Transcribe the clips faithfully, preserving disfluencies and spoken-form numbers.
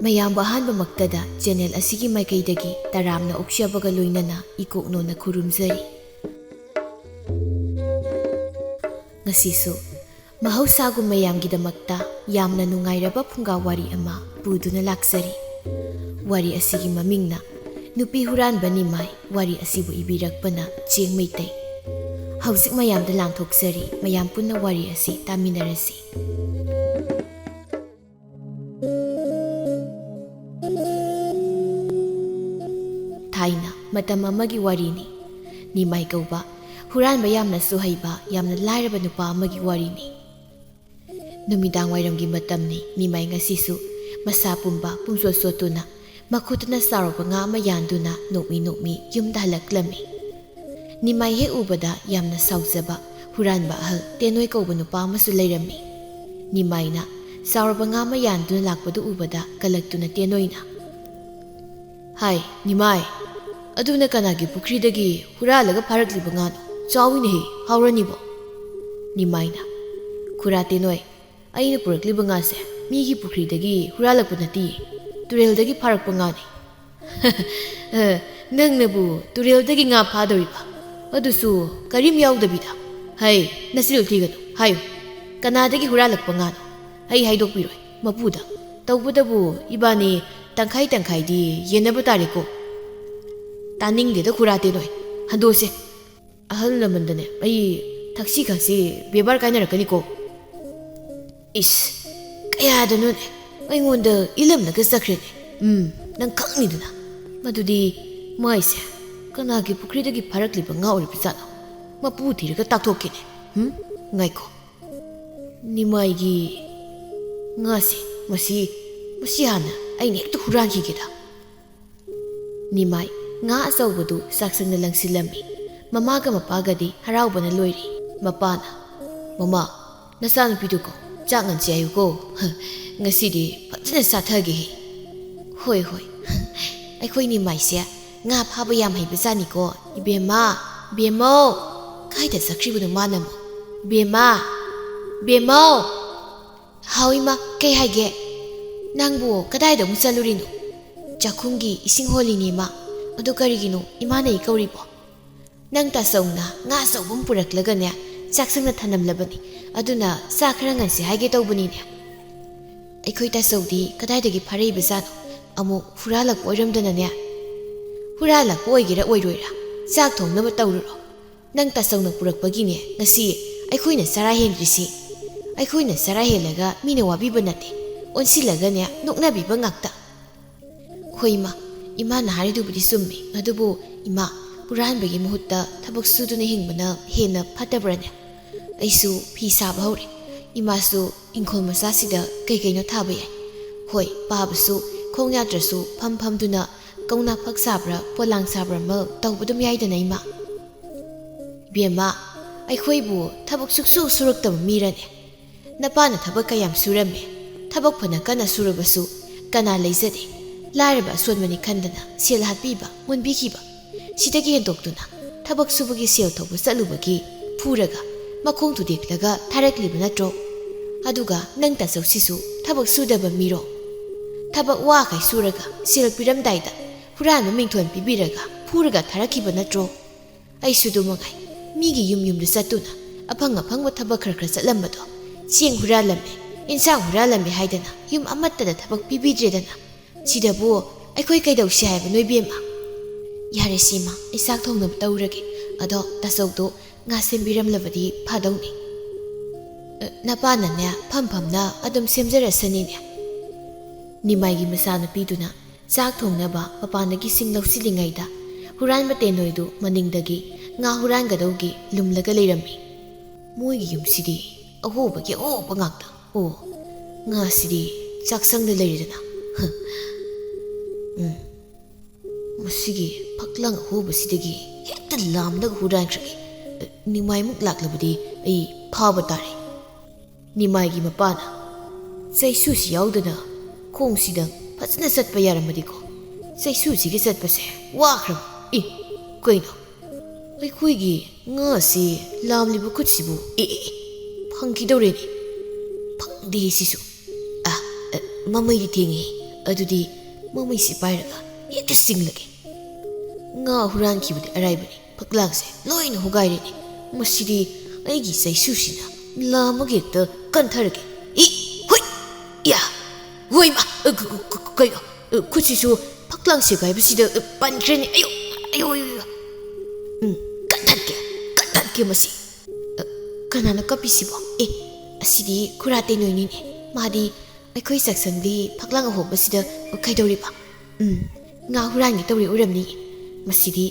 ꯃꯌꯥꯝꯕꯨ ꯑꯍꯥꯟꯕꯃꯛꯇꯗ ꯆꯦꯅꯦꯜ ꯑꯁꯤꯒꯤ ꯃꯥꯏꯀꯩꯗꯒꯤ ꯇꯔꯥꯝꯅ ꯑꯣꯛꯆꯕꯒ ꯂꯣꯏꯅꯅ ꯏꯀꯣꯛꯅꯣꯅ ꯈꯨꯔꯨꯝꯖꯔꯤ꯫ ꯉꯁꯤꯁꯨ ꯃꯍꯧꯁꯥꯒꯨꯝ ꯃꯌꯥꯝꯒꯤꯗꯃꯛꯇ ꯌꯥꯝꯅ ꯅꯨꯡꯉꯥꯏꯔꯕ ꯐꯨꯡꯒꯥ ꯋꯥꯔꯤ ꯑꯃ ꯄꯨꯗꯨꯅ ꯂꯥꯛꯆꯔꯤ꯫ ꯋꯥꯔꯤ ꯑꯁꯤꯒꯤ ꯃꯃꯤꯡꯅ ꯅꯨꯄꯤ ꯍꯨꯔꯥꯟꯕ ꯅꯤꯃꯥꯏ꯫ ꯋꯥꯔꯤ ꯑꯁꯤꯕꯨ ꯏꯕꯤꯔꯛꯄꯅ ꯆꯦꯡ ꯃꯩꯇꯩ꯫ ꯍꯧꯖꯤꯛ ꯃꯌꯥꯝꯗ ꯂꯥꯟꯊꯣꯛꯆꯔꯤ, ꯃꯌꯥꯝ ꯄꯨꯟꯅ ꯋꯥꯔꯤ ꯑꯁꯤ ꯇꯥꯃꯤꯟꯅꯔꯁꯤ꯫ ꯊꯥꯏꯅ ꯃꯇꯝ ꯑꯃꯒꯤ ꯋꯥꯔꯤꯅꯤ꯫ ꯅꯤꯃꯥꯏ ꯀꯧꯕ ꯍꯨꯔꯥꯟꯕ ꯌꯥꯝꯅꯁꯨ ꯍꯩꯕ, ꯌꯥꯝꯅ ꯂꯥꯏꯔꯕ ꯅꯨꯄꯥ ꯑꯃꯒꯤ ꯋꯥꯔꯤꯅꯤ꯫ ꯅꯨꯃꯤꯗꯥꯡ ꯋꯥꯏꯔꯝꯒꯤ ꯃꯇꯝꯅꯤ꯫ ꯅꯤꯃꯥꯏ ꯉꯁꯤꯁꯨ ꯃꯁꯥ ꯄꯨꯝꯕ ꯄꯨꯝꯆꯣꯠ ꯆꯣꯠꯇꯨꯅ, ꯃꯈꯨꯠꯇꯅ ꯆꯥꯎꯔꯕ ꯉꯥ ꯑꯃ ꯌꯥꯟꯗꯨꯅ ꯅꯣꯛꯃꯤ ꯅꯣꯛꯃꯤ ꯌꯨꯝꯗ ꯍꯜꯂꯛꯂꯝꯃꯤ꯫ ꯅꯤꯃꯥꯏ ꯍꯦꯛ ꯎꯕꯗ ꯌꯥꯝꯅ ꯁꯥꯎꯖꯕ ꯍꯨꯔꯥꯟꯕ ꯑꯍꯜ ꯇꯦꯅꯣꯏ ꯀꯧꯕ ꯅꯨꯄꯥ ꯑꯃꯁꯨ ꯂꯩꯔꯝꯃꯤ꯫ ꯅꯤꯃꯥꯏꯅ ꯆꯥꯎꯔꯕ ꯉꯥ ꯑꯃ ꯌꯥꯟꯗꯨꯅ ꯂꯥꯛꯄꯗꯨ ꯎꯕꯗ ꯀꯂꯛꯇꯨꯅ ꯇꯦꯅꯣꯏꯅ, "ꯍꯥꯏ, ꯅꯤꯃꯥꯏ, ꯑꯗꯨꯅ ꯀꯅꯥꯒꯤ ꯄꯨꯈ꯭ꯔꯤꯗꯒꯤ ꯍꯨꯔꯥꯜꯂꯒ ꯐꯥꯔꯛꯂꯤꯕ ꯉꯥꯅꯣ? ꯆꯥꯎꯏꯅꯦꯍꯦ, ꯍꯥꯎꯔꯅꯤꯕꯣ?" ꯅꯤꯃꯥꯏꯅ, "ꯈꯨꯔꯥ ꯇꯦꯅꯣꯏ, ꯑꯩꯅ ꯄꯨꯔꯛꯂꯤꯕ ꯉꯥꯁꯦ ꯃꯤꯒꯤ ꯄꯨꯈ꯭ꯔꯤꯗꯒꯤ ꯍꯨꯔꯥꯜꯂꯛꯄ ꯅꯠꯇꯤꯌꯦ, ꯇꯨꯔꯦꯜꯗꯒꯤ ꯐꯥꯔꯛꯄ ꯉꯥꯅꯤ꯫" "ꯑ, ꯅꯪꯅꯕꯨ ꯇꯨꯔꯦꯜꯗꯒꯤ ꯉꯥ ꯐꯥꯗꯧꯔꯤꯕ? ꯑꯗꯨꯁꯨ ꯀꯔꯤꯝ ꯌꯥꯎꯗꯕꯤꯗ? ꯍꯩ, ꯅꯆꯤꯜ ꯊꯤꯒꯅꯨ, ꯍꯥꯏꯌꯨ, ꯀꯅꯥꯗꯒꯤ ꯍꯨꯔꯥꯜꯂꯛꯄ ꯉꯥꯅꯣ? ꯑꯩ ꯍꯥꯏꯗꯣꯛꯄꯤꯔꯣꯏ ꯃꯄꯨꯗ꯫ ꯇꯧꯕꯇꯕꯨ ꯏꯕꯥꯅꯤ ꯇꯪꯈꯥꯏ ꯇꯪꯈꯥꯏꯗꯤ ꯌꯦꯟꯅꯕ ꯇꯥꯔꯦꯀꯣ꯫" "ꯇꯥꯅꯤꯡꯗꯦꯗ ꯈꯨꯔꯥ ꯇꯦꯅꯣꯏ, ꯍꯟꯗꯣꯛꯑꯁꯦ꯫ ꯑꯍꯜ ꯂꯃꯟꯗꯅꯦ ꯑꯩ ꯊꯛꯁꯤ ꯈꯥꯁꯤ ꯕꯦꯕꯥꯔ ꯀꯥꯏꯅꯔꯛꯀꯅꯤꯀꯣ꯫" "ꯏꯁ, ꯀꯌꯥꯗꯅꯣꯅꯦ ꯑꯩꯉꯣꯟꯗ ꯏꯜꯂꯝꯂꯒ ꯆꯠꯈ꯭ꯔꯦꯅꯦ꯫ ꯎꯝ, ꯅꯪ ꯈꯪꯅꯤꯗꯅ꯫ ꯃꯗꯨꯗꯤ ꯃꯥꯏꯁꯦ ꯀꯅꯥꯒꯤ ꯄꯨꯈ꯭ꯔꯤꯗꯒꯤ ꯐꯥꯔꯛꯂꯤꯕ ꯉꯥ ꯑꯣꯏꯔꯤꯕꯖꯥꯠꯅꯣ? ꯃꯄꯨ ꯊꯤꯔꯒ ꯇꯥꯛꯊꯣꯛꯀꯦꯅꯦ꯫ ꯎꯝ, ꯉꯥꯏꯈꯣ꯫ ꯅꯤꯃꯥꯏꯒꯤ ꯉꯥꯁꯦ, ꯃꯁꯤ, ꯃꯁꯤ ꯍꯥꯟꯅ ꯑꯩꯅ ꯍꯦꯛꯇ ꯍꯨꯔꯥꯟꯈꯤꯒꯦꯗ꯫" ꯅꯤꯃꯥꯏ ꯉꯥ ꯑꯆꯧꯕꯗꯨ ꯆꯥꯛꯁꯪꯗ ꯂꯪꯁꯤꯜꯂꯝꯃꯤ꯫ ꯃꯃꯥꯒ ꯃꯄꯥꯒꯗꯤ ꯍꯔꯥꯎꯕꯅ ꯂꯣꯏꯔꯦ꯫ ꯃꯄꯥꯅ, "ꯃꯃꯥ, ꯅꯆꯥꯅꯨꯄꯤꯗꯨꯀꯣ, ꯆꯥꯛ ꯉꯟꯁꯦ ꯍꯥꯏꯌꯨꯀꯣ꯫ ꯉꯁꯤꯗꯤ ꯐꯖꯅ ꯆꯥꯊꯒꯦꯍꯦ꯫" "ꯍꯣꯏ, ꯍꯣꯏ꯫ ꯑꯩꯈꯣꯏ ꯅꯤꯃꯥꯏꯁꯦ ꯉꯥ ꯐꯥꯕ ꯌꯥꯝ ꯍꯩꯕꯖꯥꯠꯅꯤꯀꯣ꯫ ꯏꯕꯦꯝꯃ, ꯕꯦꯝꯃꯧ, ꯀꯥꯏꯗ ꯆꯠꯈ꯭ꯔꯤꯕꯅꯣ ꯃꯥꯅ ꯑꯃꯨꯛ? ꯕꯦꯝꯃ, ꯕꯦꯝꯃꯧ!" "ꯍꯥꯎ ꯏꯃꯥ, ꯀꯩ ꯍꯥꯏꯒꯦ?" ꯅꯪꯕꯨ ꯀꯗꯥꯏꯗ ꯑꯃꯨꯛ ꯆꯠꯂꯨꯔꯤꯅꯣ? ꯆꯥꯛꯈꯨꯝꯒꯤ ꯏꯁꯤꯡ ꯍꯣꯜꯂꯤꯅꯦ, ꯏꯃꯥ꯫ ꯑꯗꯨ ꯀꯔꯤꯒꯤꯅꯣ ꯏꯃꯥꯅ ꯑꯩ ꯀꯧꯔꯤꯕꯣ? ꯅꯪ ꯇꯥꯆꯧꯅ ꯉꯥ ꯑꯆꯧꯕ ꯑꯃ ꯄꯨꯔꯛꯂꯒꯅꯦ, ꯆꯥꯛꯁꯪꯗ ꯊꯅꯝꯂꯕꯅꯤ꯫ ꯑꯗꯨꯅ ꯆꯥꯛ ꯈꯔ ꯉꯟꯁꯦ ꯍꯥꯏꯒꯦ ꯇꯧꯕꯅꯤꯅꯦ꯫ ꯑꯩꯈꯣꯏ ꯇꯥꯆꯧꯗꯤ ꯀꯗꯥꯏꯗꯒꯤ ꯐꯥꯔꯛꯏꯕꯖꯥꯠꯅꯣ? ꯑꯃꯨꯛ ꯍꯨꯔꯥꯜꯂꯛꯄ ꯑꯣꯏꯔꯝꯗꯅꯅꯦ꯫ ꯍꯨꯔꯥꯜꯂꯛꯄ ꯑꯣꯏꯒꯦꯔꯥ ꯑꯣꯏꯔꯣꯏꯔꯥ, ꯆꯥꯛ ꯊꯣꯡꯅꯕ ꯇꯧꯔꯨꯔꯣ꯫ ꯅꯪ ꯇꯥꯆꯧꯅ ꯄꯨꯔꯛꯄꯒꯤꯅꯦ ꯉꯁꯤ ꯑꯩꯈꯣꯏꯅ ꯆꯔꯥ ꯍꯦꯟꯗ꯭ꯔꯤꯁꯤ꯫ ꯑꯩꯈꯣꯏꯅ ꯆꯔꯥ ꯍꯦꯜꯂꯒ ꯃꯤꯅ ꯋꯥꯕꯤꯕ ꯅꯠꯇꯦ, ꯑꯣꯟꯁꯤꯜꯂꯒꯅꯦ ꯅꯣꯛꯅꯕꯤꯕ ꯉꯥꯛꯇ꯫ ꯍꯣꯏ ꯏꯃꯥ, ꯏꯃꯥꯅ ꯍꯥꯏꯔꯤꯗꯨꯕꯨꯗꯤ ꯆꯨꯝꯃꯤ꯫ ꯑꯗꯨꯕꯨ ꯏꯃꯥ, ꯍꯨꯔꯥꯟꯕꯒꯤ ꯃꯍꯨꯠꯇ ꯊꯕꯛ ꯁꯨꯗꯨꯅ ꯍꯤꯡꯕꯅ ꯍꯦꯟꯅ ꯐꯠꯇꯕ꯭ꯔꯅꯦ? ꯑꯩꯁꯨ ꯐꯤ ꯁꯥꯕ ꯍꯧꯔꯦ꯫ ꯏꯃꯥꯁꯨ ꯏꯪꯈꯣꯜ ꯃꯆꯥꯁꯤꯗ ꯀꯩ ꯀꯩꯅꯣ ꯊꯥꯕ ꯌꯥꯏ꯫ ꯍꯣꯏ, ꯄꯥꯕꯁꯨ ꯈꯣꯡ ꯌꯥꯗ꯭ꯔꯁꯨ ꯐꯝ ꯐꯝꯗꯨꯅ ꯀꯧꯅꯥ ꯐꯛ ꯁꯥꯕ꯭ꯔꯥ ꯄꯣꯂꯥꯡ ꯁꯥꯕ꯭ꯔꯥ ꯑꯃ ꯇꯧꯕ ꯑꯗꯨꯝ ꯌꯥꯏꯗꯅ ꯏꯃꯥ꯫ ꯏꯕꯦꯝꯃ, ꯑꯩꯈꯣꯏꯕꯨ ꯊꯕꯛ ꯁꯨꯛꯁꯨ ꯁꯨꯔꯛꯇꯕ ꯃꯤꯔꯅꯦ? ꯅꯄꯥꯅ ꯊꯕꯛ ꯀꯌꯥꯝ ꯁꯨꯔꯝꯃꯦ꯫ ꯊꯕꯛ ꯐꯅ ꯀꯟꯅ ꯁꯨꯔꯕꯁꯨ ꯀꯅꯥ ꯂꯩꯖꯗꯦ? ꯂꯥꯏꯔꯕ ꯑꯁꯣꯟꯕꯅꯤ ꯈꯟꯗꯅ ꯁꯦꯜ ꯍꯥꯠꯄꯤꯕ, ꯃꯨꯟꯕꯤꯈꯤꯕ꯫ ꯁꯤꯗꯒꯤ ꯍꯦꯟꯗꯣꯛꯇꯨꯅ ꯊꯕꯛ ꯁꯨꯕꯒꯤ ꯁꯦꯜ ꯊꯧꯕ ꯆꯠꯂꯨꯕꯒꯤ ꯐꯨꯔꯒ ꯃꯈꯣꯡ ꯊꯨꯗꯦꯛꯂꯒ ꯊꯥꯔꯛꯂꯤꯕ ꯅꯠꯇ꯭ꯔꯣ? ꯑꯗꯨꯒ ꯅꯪ ꯇꯥꯆꯧꯁꯤꯁꯨ ꯊꯕꯛ ꯁꯨꯗꯕ ꯃꯤꯔꯣ? ꯊꯕꯛ ꯋꯥꯈꯩ ꯁꯨꯔꯒ ꯁꯦꯜ ꯄꯤꯔꯝꯗꯥꯏꯗ ꯍꯨꯔꯥꯟꯕ ꯃꯤꯡꯊꯣꯟ ꯄꯤꯕꯤꯔꯒ ꯐꯨꯔꯒ ꯊꯥꯔꯛꯈꯤꯕ ꯅꯠꯇ꯭ꯔꯣ? ꯑꯩꯁꯨ ꯑꯗꯨ ꯃꯉꯥꯏ꯫ ꯃꯤꯒꯤ ꯌꯨꯝ ꯌꯨꯝꯗ ꯆꯠꯇꯨꯅ ꯑꯐꯪ ꯑꯐꯪꯕ ꯊꯕꯛ ꯈꯔ ꯈꯔ ꯆꯠꯂꯝꯕꯗꯣ, ꯆꯦꯡ ꯍꯨꯔꯥꯜꯂꯝꯃꯦ, ꯏꯟꯁꯥꯡ ꯍꯨꯔꯥꯜꯂꯝꯃꯦ ꯍꯥꯏꯗꯅ ꯌꯨꯝ ꯑꯃꯠꯇꯗ ꯊꯕꯛ ꯄꯤꯕꯤꯗ꯭ꯔꯦꯗꯅ꯫ ꯁꯤꯗꯕꯨ ꯑꯩꯈꯣꯏ ꯀꯩꯗꯧꯁꯤ ꯍꯥꯏꯕꯅꯣ ꯏꯕꯦꯝꯃ? ꯌꯥꯔꯦ ꯁꯤꯃ, ꯑꯩ ꯆꯥꯛ ꯊꯣꯡꯅꯕ ꯇꯧꯔꯒꯦ꯫ ꯑꯗꯣ ꯇꯥꯆꯧꯗꯣ ꯉꯥ ꯁꯦꯝꯕꯤꯔꯝꯂꯕꯗꯤ ꯐꯗꯧꯅꯤ꯫ ꯑ, ꯅꯄꯥꯅꯅꯦ ꯐꯝ ꯐꯝꯅ ꯑꯗꯨꯝ ꯁꯦꯝꯖꯔꯁꯅꯤꯅꯦ꯫ ꯅꯤꯃꯥꯏꯒꯤ ꯃꯆꯥꯅꯨꯄꯤꯗꯨꯅ ꯆꯥꯛ ꯊꯣꯡꯅꯕ ꯃꯄꯥꯟꯗꯒꯤ ꯁꯤꯡ ꯂꯧꯁꯤꯜꯂꯤꯉꯩꯗ ꯍꯨꯔꯥꯟꯕ ꯇꯦꯅꯣꯏꯗꯨ ꯃꯅꯤꯡꯗꯒꯤ ꯉꯥ ꯍꯨꯔꯥꯟꯒꯗꯧꯒꯤ ꯂꯨꯝꯂꯒ ꯂꯩꯔꯝꯃꯤ꯫ ꯃꯣꯏꯒꯤ ꯌꯨꯝꯁꯤꯗꯤ ꯑꯍꯣꯕꯒꯤ ꯑꯍꯣꯕ ꯉꯥꯛꯇ꯫ ꯑꯣ, ꯉꯥꯁꯤꯗꯤ ꯆꯥꯛꯁꯪꯗ ꯂꯩꯔꯦꯗꯅ꯫ ꯍ꯫ ꯎꯝ꯫ ꯃꯁꯤꯒꯤ ꯐꯛꯂꯥꯡ ꯑꯍꯣꯕꯁꯤꯗꯒꯤ ꯍꯦꯛꯇ ꯂꯥꯝꯂꯒ ꯍꯨꯔꯥꯟꯈ꯭ꯔꯒꯦ꯫ ꯅꯤꯃꯥꯏꯃꯨꯛ ꯂꯥꯛꯂꯕꯗꯤ ꯑꯩ ꯐꯥꯕ ꯇꯥꯔꯦ꯫ ꯅꯤꯃꯥꯏꯒꯤ ꯃꯄꯥꯅ ꯆꯩꯁꯨꯁꯤ ꯌꯥꯎꯗꯅ ꯈꯣꯡꯁꯤꯗ ꯐꯖꯅ ꯆꯠꯄ ꯌꯥꯔꯝꯃꯗꯤꯀꯣ꯫ ꯆꯩꯁꯨꯁꯤꯒ ꯆꯠꯄꯁꯦ ꯋꯥꯈ꯭ꯔꯕ꯫ ꯏ, ꯀꯩꯅꯣ? ꯑꯩꯈꯣꯏꯒꯤ ꯉꯥꯁꯤ ꯂꯥꯝꯂꯤꯕ ꯈꯨꯠꯁꯤꯕꯨ, ꯑꯦ, ꯑꯦ, ꯑꯦ, ꯐꯪꯈꯤꯗꯧꯔꯦꯅꯦ꯫ ꯐꯪꯗꯦ ꯁꯤꯁꯨ꯫ ꯑ, ꯑ, ꯃꯃꯩꯗꯤ ꯊꯦꯡꯉꯦ꯫ ꯑꯗꯨꯗꯤ ꯃꯃꯩꯁꯤ ꯄꯥꯏꯔꯒ ꯍꯦꯛꯇ ꯆꯤꯡꯂꯒꯦ꯫ ꯉꯥ ꯍꯨꯔꯥꯟꯈꯤꯕꯗꯤ ꯑꯔꯥꯏꯕꯅꯤ, ꯐꯛꯂꯥꯡꯁꯦ ꯂꯣꯏꯅ ꯍꯨꯒꯥꯏꯔꯦꯅꯦ꯫ ꯃꯁꯤꯗꯤ ꯑꯩꯒꯤ ꯆꯩꯁꯨꯁꯤꯅ ꯂꯥꯝꯃꯒ ꯍꯦꯛꯇ ꯀꯟꯊꯔꯒꯦ꯫ ꯏ! ꯍꯨꯏ! ꯌꯥ! ꯍꯣꯏꯃ! ꯑ, ꯀ-, ꯀ-, ꯀ-, ꯀꯩꯅꯣ? ꯑ, ꯈꯨꯠꯁꯤꯁꯨ ꯐꯛꯂꯥꯡ ꯁꯦꯒꯥꯏꯕꯁꯤꯗ, ꯑ, ꯄꯟꯈ꯭ꯔꯦꯅꯦ꯫ ꯑꯌꯣ! ꯑꯌꯣ! ꯑꯌꯣ! ꯑꯌꯣ! ꯎꯝ, ꯀꯟꯊꯠꯀꯦ! ꯀꯟꯊꯠꯀꯦ ꯃꯁꯤ! ꯑ, ꯀꯅꯥꯅ ꯀꯞꯄꯤꯁꯤꯕꯣ? ꯑꯦ, ꯑꯁꯤꯗꯤ ꯈꯨꯔꯥ ꯇꯦꯅꯣꯏꯅꯤꯅꯦ꯫ ꯃꯥꯗꯤ ꯑꯩꯈꯣꯏ ꯆꯥꯛꯁꯪꯒꯤ ꯐꯛꯂꯥꯡ ꯑꯍꯣꯕꯁꯤꯗ ꯀꯩꯗꯧꯔꯤꯕ? ꯎꯝ, ꯉꯥ ꯍꯨꯔꯥꯟꯒꯦ ꯇꯧꯔꯤ ꯑꯣꯏꯔꯝꯅꯤ꯫ ꯃꯁꯤꯗꯤ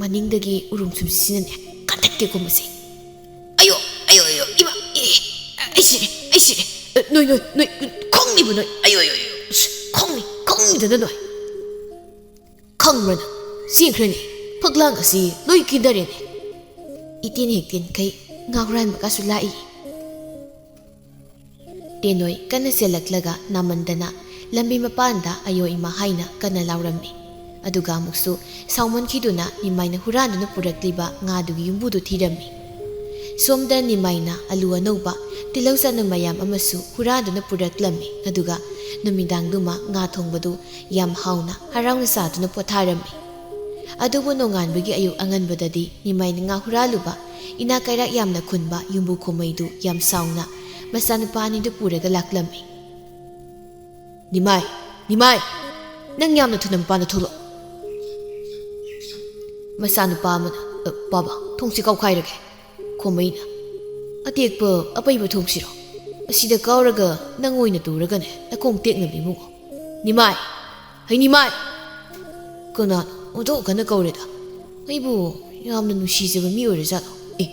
ꯃꯅꯤꯡꯗꯒꯤ ꯎꯔꯨꯝ ꯁꯨꯝꯁꯤꯁꯤꯅꯅꯦ ꯀꯟꯊꯠꯀꯦꯀꯣ ꯃꯁꯤ꯫ ꯑꯌꯣ! ꯑꯌꯣ! ꯑꯌꯣ! ꯏꯃꯥ! ꯑꯦ! ꯑꯩ ꯁꯤꯔꯦ! ꯑꯩ ꯁꯤꯔꯦ! ꯑ, ꯅꯣꯏ, ꯅꯣꯏ, ꯅꯣꯏ! ꯈꯪꯅꯤꯕ ꯅꯣꯏ! ꯑꯌꯣ! ꯑꯌꯣ! ꯑꯌꯣ! ꯑꯁ! ꯈꯪꯅꯤ! ꯈꯪꯅꯤꯗꯅ ꯅꯣꯏ! ꯈꯪꯕ꯭ꯔꯥ ꯅꯪ? ꯆꯦꯟꯈ꯭ꯔꯅꯤ! ꯐꯛꯂꯥꯡ ꯑꯁꯤ ꯂꯣꯏ ꯀꯤꯟꯗꯔꯦꯅꯦ! ꯏꯇꯦꯟ ꯍꯦꯛ ꯇꯦꯟꯈꯩ ꯉꯥ ꯍꯨꯔꯥꯟꯕꯒꯁꯨ ꯂꯥꯛꯏ꯫ ꯇꯦꯅꯣꯏ ꯀꯟꯅ ꯆꯦꯜꯂꯛꯂꯒ ꯅꯥꯃꯟꯗꯅ ꯂꯝꯕꯤ ꯃꯄꯥꯟꯗ "ꯑꯌꯣ ꯏꯃꯥ" ꯍꯥꯏꯅ ꯀꯟꯅ ꯂꯥꯎꯔꯝꯃꯤ꯫ ꯑꯗꯨꯒ ꯑꯃꯨꯛꯁꯨ ꯁꯥꯎꯃꯟꯈꯤꯗꯨꯅ ꯅꯤꯃꯥꯏꯅ ꯍꯨꯔꯥꯟꯗꯨꯅ ꯄꯨꯔꯛꯂꯤꯕ ꯉꯥꯗꯨꯒꯤ ꯌꯨꯝꯕꯨꯗꯨ ꯊꯤꯔꯝꯃꯤ꯫ ꯁꯣꯝꯗ ꯅꯤꯃꯥꯏꯅ ꯑꯂꯨ ꯑꯅꯧꯕ, ꯇꯤꯜꯍꯧ ꯆꯅꯝ ꯃꯌꯥꯝ ꯑꯃꯁꯨ ꯍꯨꯔꯥꯟꯗꯨꯅ ꯄꯨꯔꯛꯂꯝꯃꯤ꯫ ꯑꯗꯨꯒ ꯅꯨꯃꯤꯗꯥꯡꯗꯨꯃ ꯉꯥ ꯊꯣꯡꯕꯗꯨ ꯌꯥꯝ ꯍꯥꯎꯅ ꯍꯔꯥꯎꯅ ꯆꯥꯗꯨꯅ ꯄꯣꯊꯥꯔꯝꯃꯤ꯫ ꯑꯗꯨꯕꯨ ꯅꯣꯡꯉꯥꯟꯕꯒꯤ ꯑꯌꯨꯛ ꯑꯉꯟꯕꯗꯗꯤ ꯅꯤꯃꯥꯏꯅ ꯉꯥ ꯍꯨꯔꯥꯜꯂꯨꯕ, ꯏꯅꯥꯛ ꯀꯩꯔꯥꯛ ꯌꯥꯝꯅ ꯈꯨꯟꯕ ꯌꯨꯝꯕꯨ ꯈꯣꯃꯩꯗꯨ ꯌꯥꯝ ꯁꯥꯎꯅ ꯃꯆꯥꯅꯨꯄꯥ ꯑꯅꯤꯗꯨ ꯄꯨꯔꯒ ꯂꯥꯛꯂꯝꯃꯤ꯫ "ꯅꯤꯃꯥꯏ, ꯅꯤꯃꯥꯏ, ꯅꯪ ꯌꯥꯝꯅ ꯊꯨꯅ ꯃꯄꯥꯟꯗ ꯊꯣꯛꯂꯛꯑꯣ꯫" ꯃꯆꯥꯅꯨꯄꯥ ꯑꯃꯅ, "ꯑ, ꯕꯥꯕꯥ, ꯊꯣꯡꯁꯤ ꯀꯥꯎꯈꯥꯏꯔꯒꯦ꯫" ꯈꯣꯃꯩꯅ, "ꯑꯇꯦꯛꯄ ꯑꯄꯩꯕ ꯊꯣꯡꯁꯤꯔꯣ? ꯑꯁꯤꯗ ꯀꯥꯎꯔꯒ ꯅꯪ ꯑꯣꯏꯅ ꯇꯨꯔꯒꯅꯦ ꯅꯈꯣꯡ ꯇꯦꯛꯅꯕꯅꯤ ꯏꯕꯨꯡꯉꯣ꯫" "ꯅꯤꯃꯥꯏ! ꯍꯩ ꯅꯤꯃꯥꯏ!" ꯀꯅꯥꯅꯣ ꯑꯣꯟꯊꯣꯛ ꯀꯟꯅ ꯀꯧꯔꯦꯗ? ꯑꯩꯕꯨ ꯌꯥꯝꯅ ꯅꯨꯡꯁꯤꯖꯕ ꯃꯤ ꯑꯣꯏꯔꯖꯥꯠꯂꯣ? ꯑꯦ,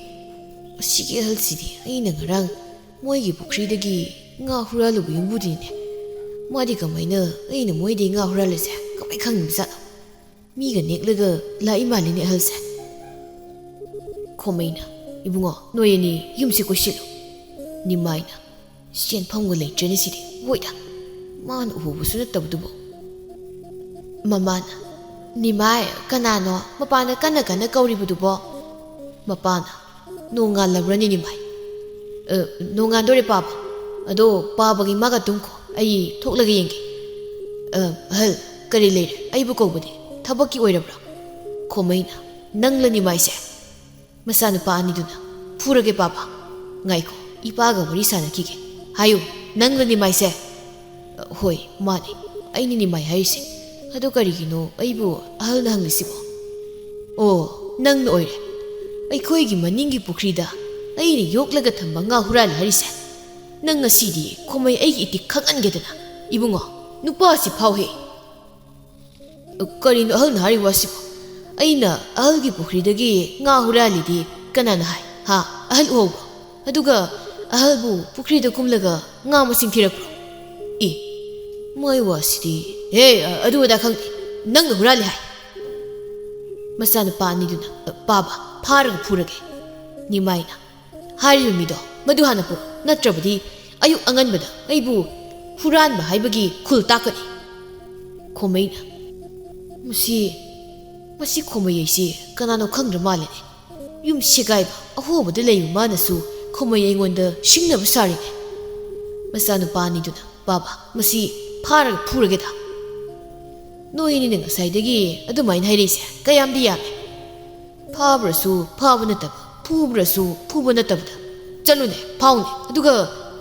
ꯑꯁꯤꯒꯤ ꯑꯍꯜꯁꯤꯗꯤ ꯑꯩꯅ ꯉꯔꯥꯡ ꯃꯣꯏꯒꯤ ꯄꯨꯈ꯭ꯔꯤꯗꯒꯤ ꯉꯥ ꯍꯨꯔꯥꯜꯂꯨꯕ ꯌꯨꯝꯕꯨꯗꯨꯅꯤꯅꯦ꯫ ꯃꯥꯗꯤ ꯀꯃꯥꯏꯅ ꯑꯩꯅ ꯃꯣꯏꯗꯒꯤ ꯉꯥ ꯍꯨꯔꯥꯜꯂꯤꯁꯦ ꯀꯃꯥꯏ ꯈꯪꯉꯤꯕꯖꯥꯠꯅꯣ? ꯃꯤꯒ ꯅꯦꯛꯂꯒ ꯂꯥꯛꯏ ꯃꯥꯜꯂꯤꯅꯦ ꯑꯍꯜꯁꯦ꯫ ꯈꯣꯃꯩꯅ, "ꯏꯕꯨꯡꯉꯣ, ꯅꯣꯏ ꯑꯅꯤ ꯌꯨꯝꯁꯤ ꯀꯣꯏꯁꯤꯜꯂꯨ꯫" ꯅꯤꯃꯥꯏꯅ, "ꯆꯦꯟꯐꯝꯒ ꯂꯩꯇ꯭ꯔꯦꯅꯦ ꯁꯤꯗꯤ꯫ ꯍꯣꯏꯗ, ꯃꯥꯅ ꯎꯍꯧꯕꯁꯨ ꯅꯠꯇꯕꯗꯨꯕꯨ꯫" ꯃꯃꯥꯅ, "ꯅꯤꯃꯥꯏ, ꯀꯅꯥꯅꯣ ꯃꯄꯥꯟꯗ ꯀꯟꯅ ꯀꯟꯅ ꯀꯧꯔꯤꯕꯗꯨꯕꯣ?" ꯃꯄꯥꯅ, "ꯅꯣꯡꯉꯥꯜꯂꯕ꯭ꯔꯅꯦ ꯅꯤꯃꯥꯏ?" "ꯑ, ꯅꯣꯡꯉꯥꯟꯗꯣꯔꯦ ꯄꯥꯕ꯫ ꯑꯗꯣ ꯄꯥꯕꯒꯤ ꯃꯥꯒ ꯇꯨꯝꯈꯣ꯫ ꯑꯩ ꯊꯣꯛꯂꯒ ꯌꯦꯡꯒꯦ꯫ "ꯑ, ꯑꯍꯜ, ꯀꯔꯤ ꯂꯩꯔꯦ? ꯑꯩꯕꯨ ꯀꯧꯕꯗꯤ ꯊꯕꯛꯀꯤ ꯑꯣꯏꯔꯕ꯭ꯔꯥ?" ꯈꯣꯃꯩꯅ, "ꯅꯪꯂ ꯅꯤꯃꯥꯏꯁꯦ?" ꯃꯆꯥꯅꯨꯄꯥ ꯑꯅꯤꯗꯨꯅ "ꯐꯨꯔꯒꯦ ꯄꯥꯕ꯫ ꯉꯥꯏꯈꯣ, ꯏꯄꯥꯒ ꯋꯥꯔꯤ ꯁꯥꯟꯅꯈꯤꯒꯦ꯫ ꯍꯥꯏꯌꯨ, ꯅꯪꯂ ꯅꯤꯃꯥꯏꯁꯦ?" "ꯍꯣꯏ, ꯃꯥꯅꯦ꯫ ꯑꯩꯅꯤ ꯅꯤꯃꯥꯏ ꯍꯥꯏꯔꯤꯁꯦ꯫ ꯑꯗꯣ ꯀꯔꯤꯒꯤꯅꯣ ꯑꯩꯕꯨ ꯑꯍꯜꯅ ꯍꯪꯂꯤꯁꯤꯕꯣ?" "ꯑꯣ, ꯅꯪꯅ ꯑꯣꯏꯔꯦ꯫ ꯑꯩꯈꯣꯏꯒꯤ ꯃꯅꯤꯡꯒꯤ ꯄꯨꯈ꯭ꯔꯤꯗ ꯑꯩꯅ ꯌꯣꯛꯂꯒ ꯊꯝꯕ ꯉꯥ ꯍꯨꯔꯥꯜꯂꯦ ꯍꯥꯏꯔꯤꯁꯦ꯫ ꯅꯪ ꯉꯁꯤꯗꯤ ꯈꯣꯃꯩ ꯑꯩꯒꯤ ꯏꯇꯤꯛ ꯈꯪꯍꯟꯒꯦꯗꯅ꯫ ꯏꯕꯨꯡꯉꯣ, ꯅꯨꯄꯥꯁꯤ ꯐꯥꯎꯍꯦ!" "ꯀꯔꯤꯅꯣ ꯑꯍꯜꯅ ꯍꯥꯏꯔꯤ ꯋꯥꯁꯤꯕꯣ? ꯑꯩꯅ ꯑꯍꯜꯒꯤ ꯄꯨꯈ꯭ꯔꯤꯗꯒꯤ ꯉꯥ ꯍꯨꯔꯥꯜꯂꯤꯗꯤ ꯀꯅꯥꯅ ꯍꯥꯏ? ꯍꯥ? ꯑꯍꯜ ꯎꯍꯧꯕ꯭ꯔꯣ? ꯑꯗꯨꯒ ꯑꯍꯜꯕꯨ ꯄꯨꯈ꯭ꯔꯤꯗ ꯀꯨꯝꯂꯒ ꯉꯥ ꯃꯁꯤꯡ ꯊꯤꯔꯛꯄ꯭ꯔꯣ? ꯑꯦ, ꯃꯥꯏ ꯋꯥꯁꯤꯗꯤ꯫ ꯍꯦ, ꯑꯗꯨ ꯑꯗꯥ ꯈꯪꯗꯦ꯫ ꯅꯪꯅ ꯍꯨꯔꯥꯜꯂꯤ ꯍꯥꯏ꯫" ꯃꯆꯥꯅꯨꯄꯥ ꯑꯅꯤꯗꯨꯅ, "ꯄꯥꯕ, ꯐꯥꯔꯒ ꯐꯨꯔꯒꯦ꯫" ꯅꯤꯃꯥꯏꯅ, "ꯍꯥꯏꯔꯤꯕ ꯃꯤꯗꯣ ꯃꯗꯨ ꯍꯥꯟꯅ ꯄꯨꯔꯛꯎ, ꯅꯠꯇ꯭ꯔꯕꯗꯤ ꯑꯌꯨꯛ ꯑꯉꯟꯕꯗ ꯑꯩꯕꯨ ꯍꯨꯔꯥꯟꯕ ꯍꯥꯏꯕꯒꯤ ꯈꯨꯜ ꯇꯥꯛꯀꯅꯤ꯫" ꯈꯣꯃꯩꯅ, "ꯃꯁꯤ, ꯃꯁꯤ ꯈꯣꯃꯩ ꯑꯩꯁꯤ ꯀꯅꯥꯅꯣ ꯈꯪꯗ꯭ꯔ ꯃꯥꯜꯂꯦꯅꯦ꯫ ꯌꯨꯝ ꯁꯦꯒꯥꯏꯕ ꯑꯍꯣꯕꯗ ꯂꯩꯕ ꯃꯥꯅꯁꯨ ꯈꯣꯃꯩ ꯑꯩꯉꯣꯟꯗ ꯁꯤꯡꯅꯕ ꯁꯥꯔꯤꯅꯦ꯫" ꯃꯆꯥꯅꯨꯄꯥ ꯑꯅꯤꯗꯨꯅ, "ꯄꯥꯕ, ꯃꯁꯤ ꯐꯥꯔꯒ ꯐꯨꯔꯒꯦꯗ꯫" "ꯅꯣꯏ ꯑꯅꯤꯅ ꯉꯁꯥꯏꯗꯒꯤ ꯑꯗꯨꯃꯥꯏꯅ ꯍꯥꯏꯔꯛꯏꯁꯦ ꯀꯌꯥꯝꯗꯤ ꯌꯥꯝꯃꯦ꯫ ꯐꯥꯕ꯭ꯔꯁꯨ ꯐꯥꯕ ꯅꯠꯇꯕ, ꯐꯨꯕ꯭ꯔꯁꯨ ꯐꯨꯕ ꯅꯠꯇꯕꯗ꯫ ꯆꯠꯂꯨꯅꯦ, ꯐꯥꯎꯅꯦ, ꯑꯗꯨꯒ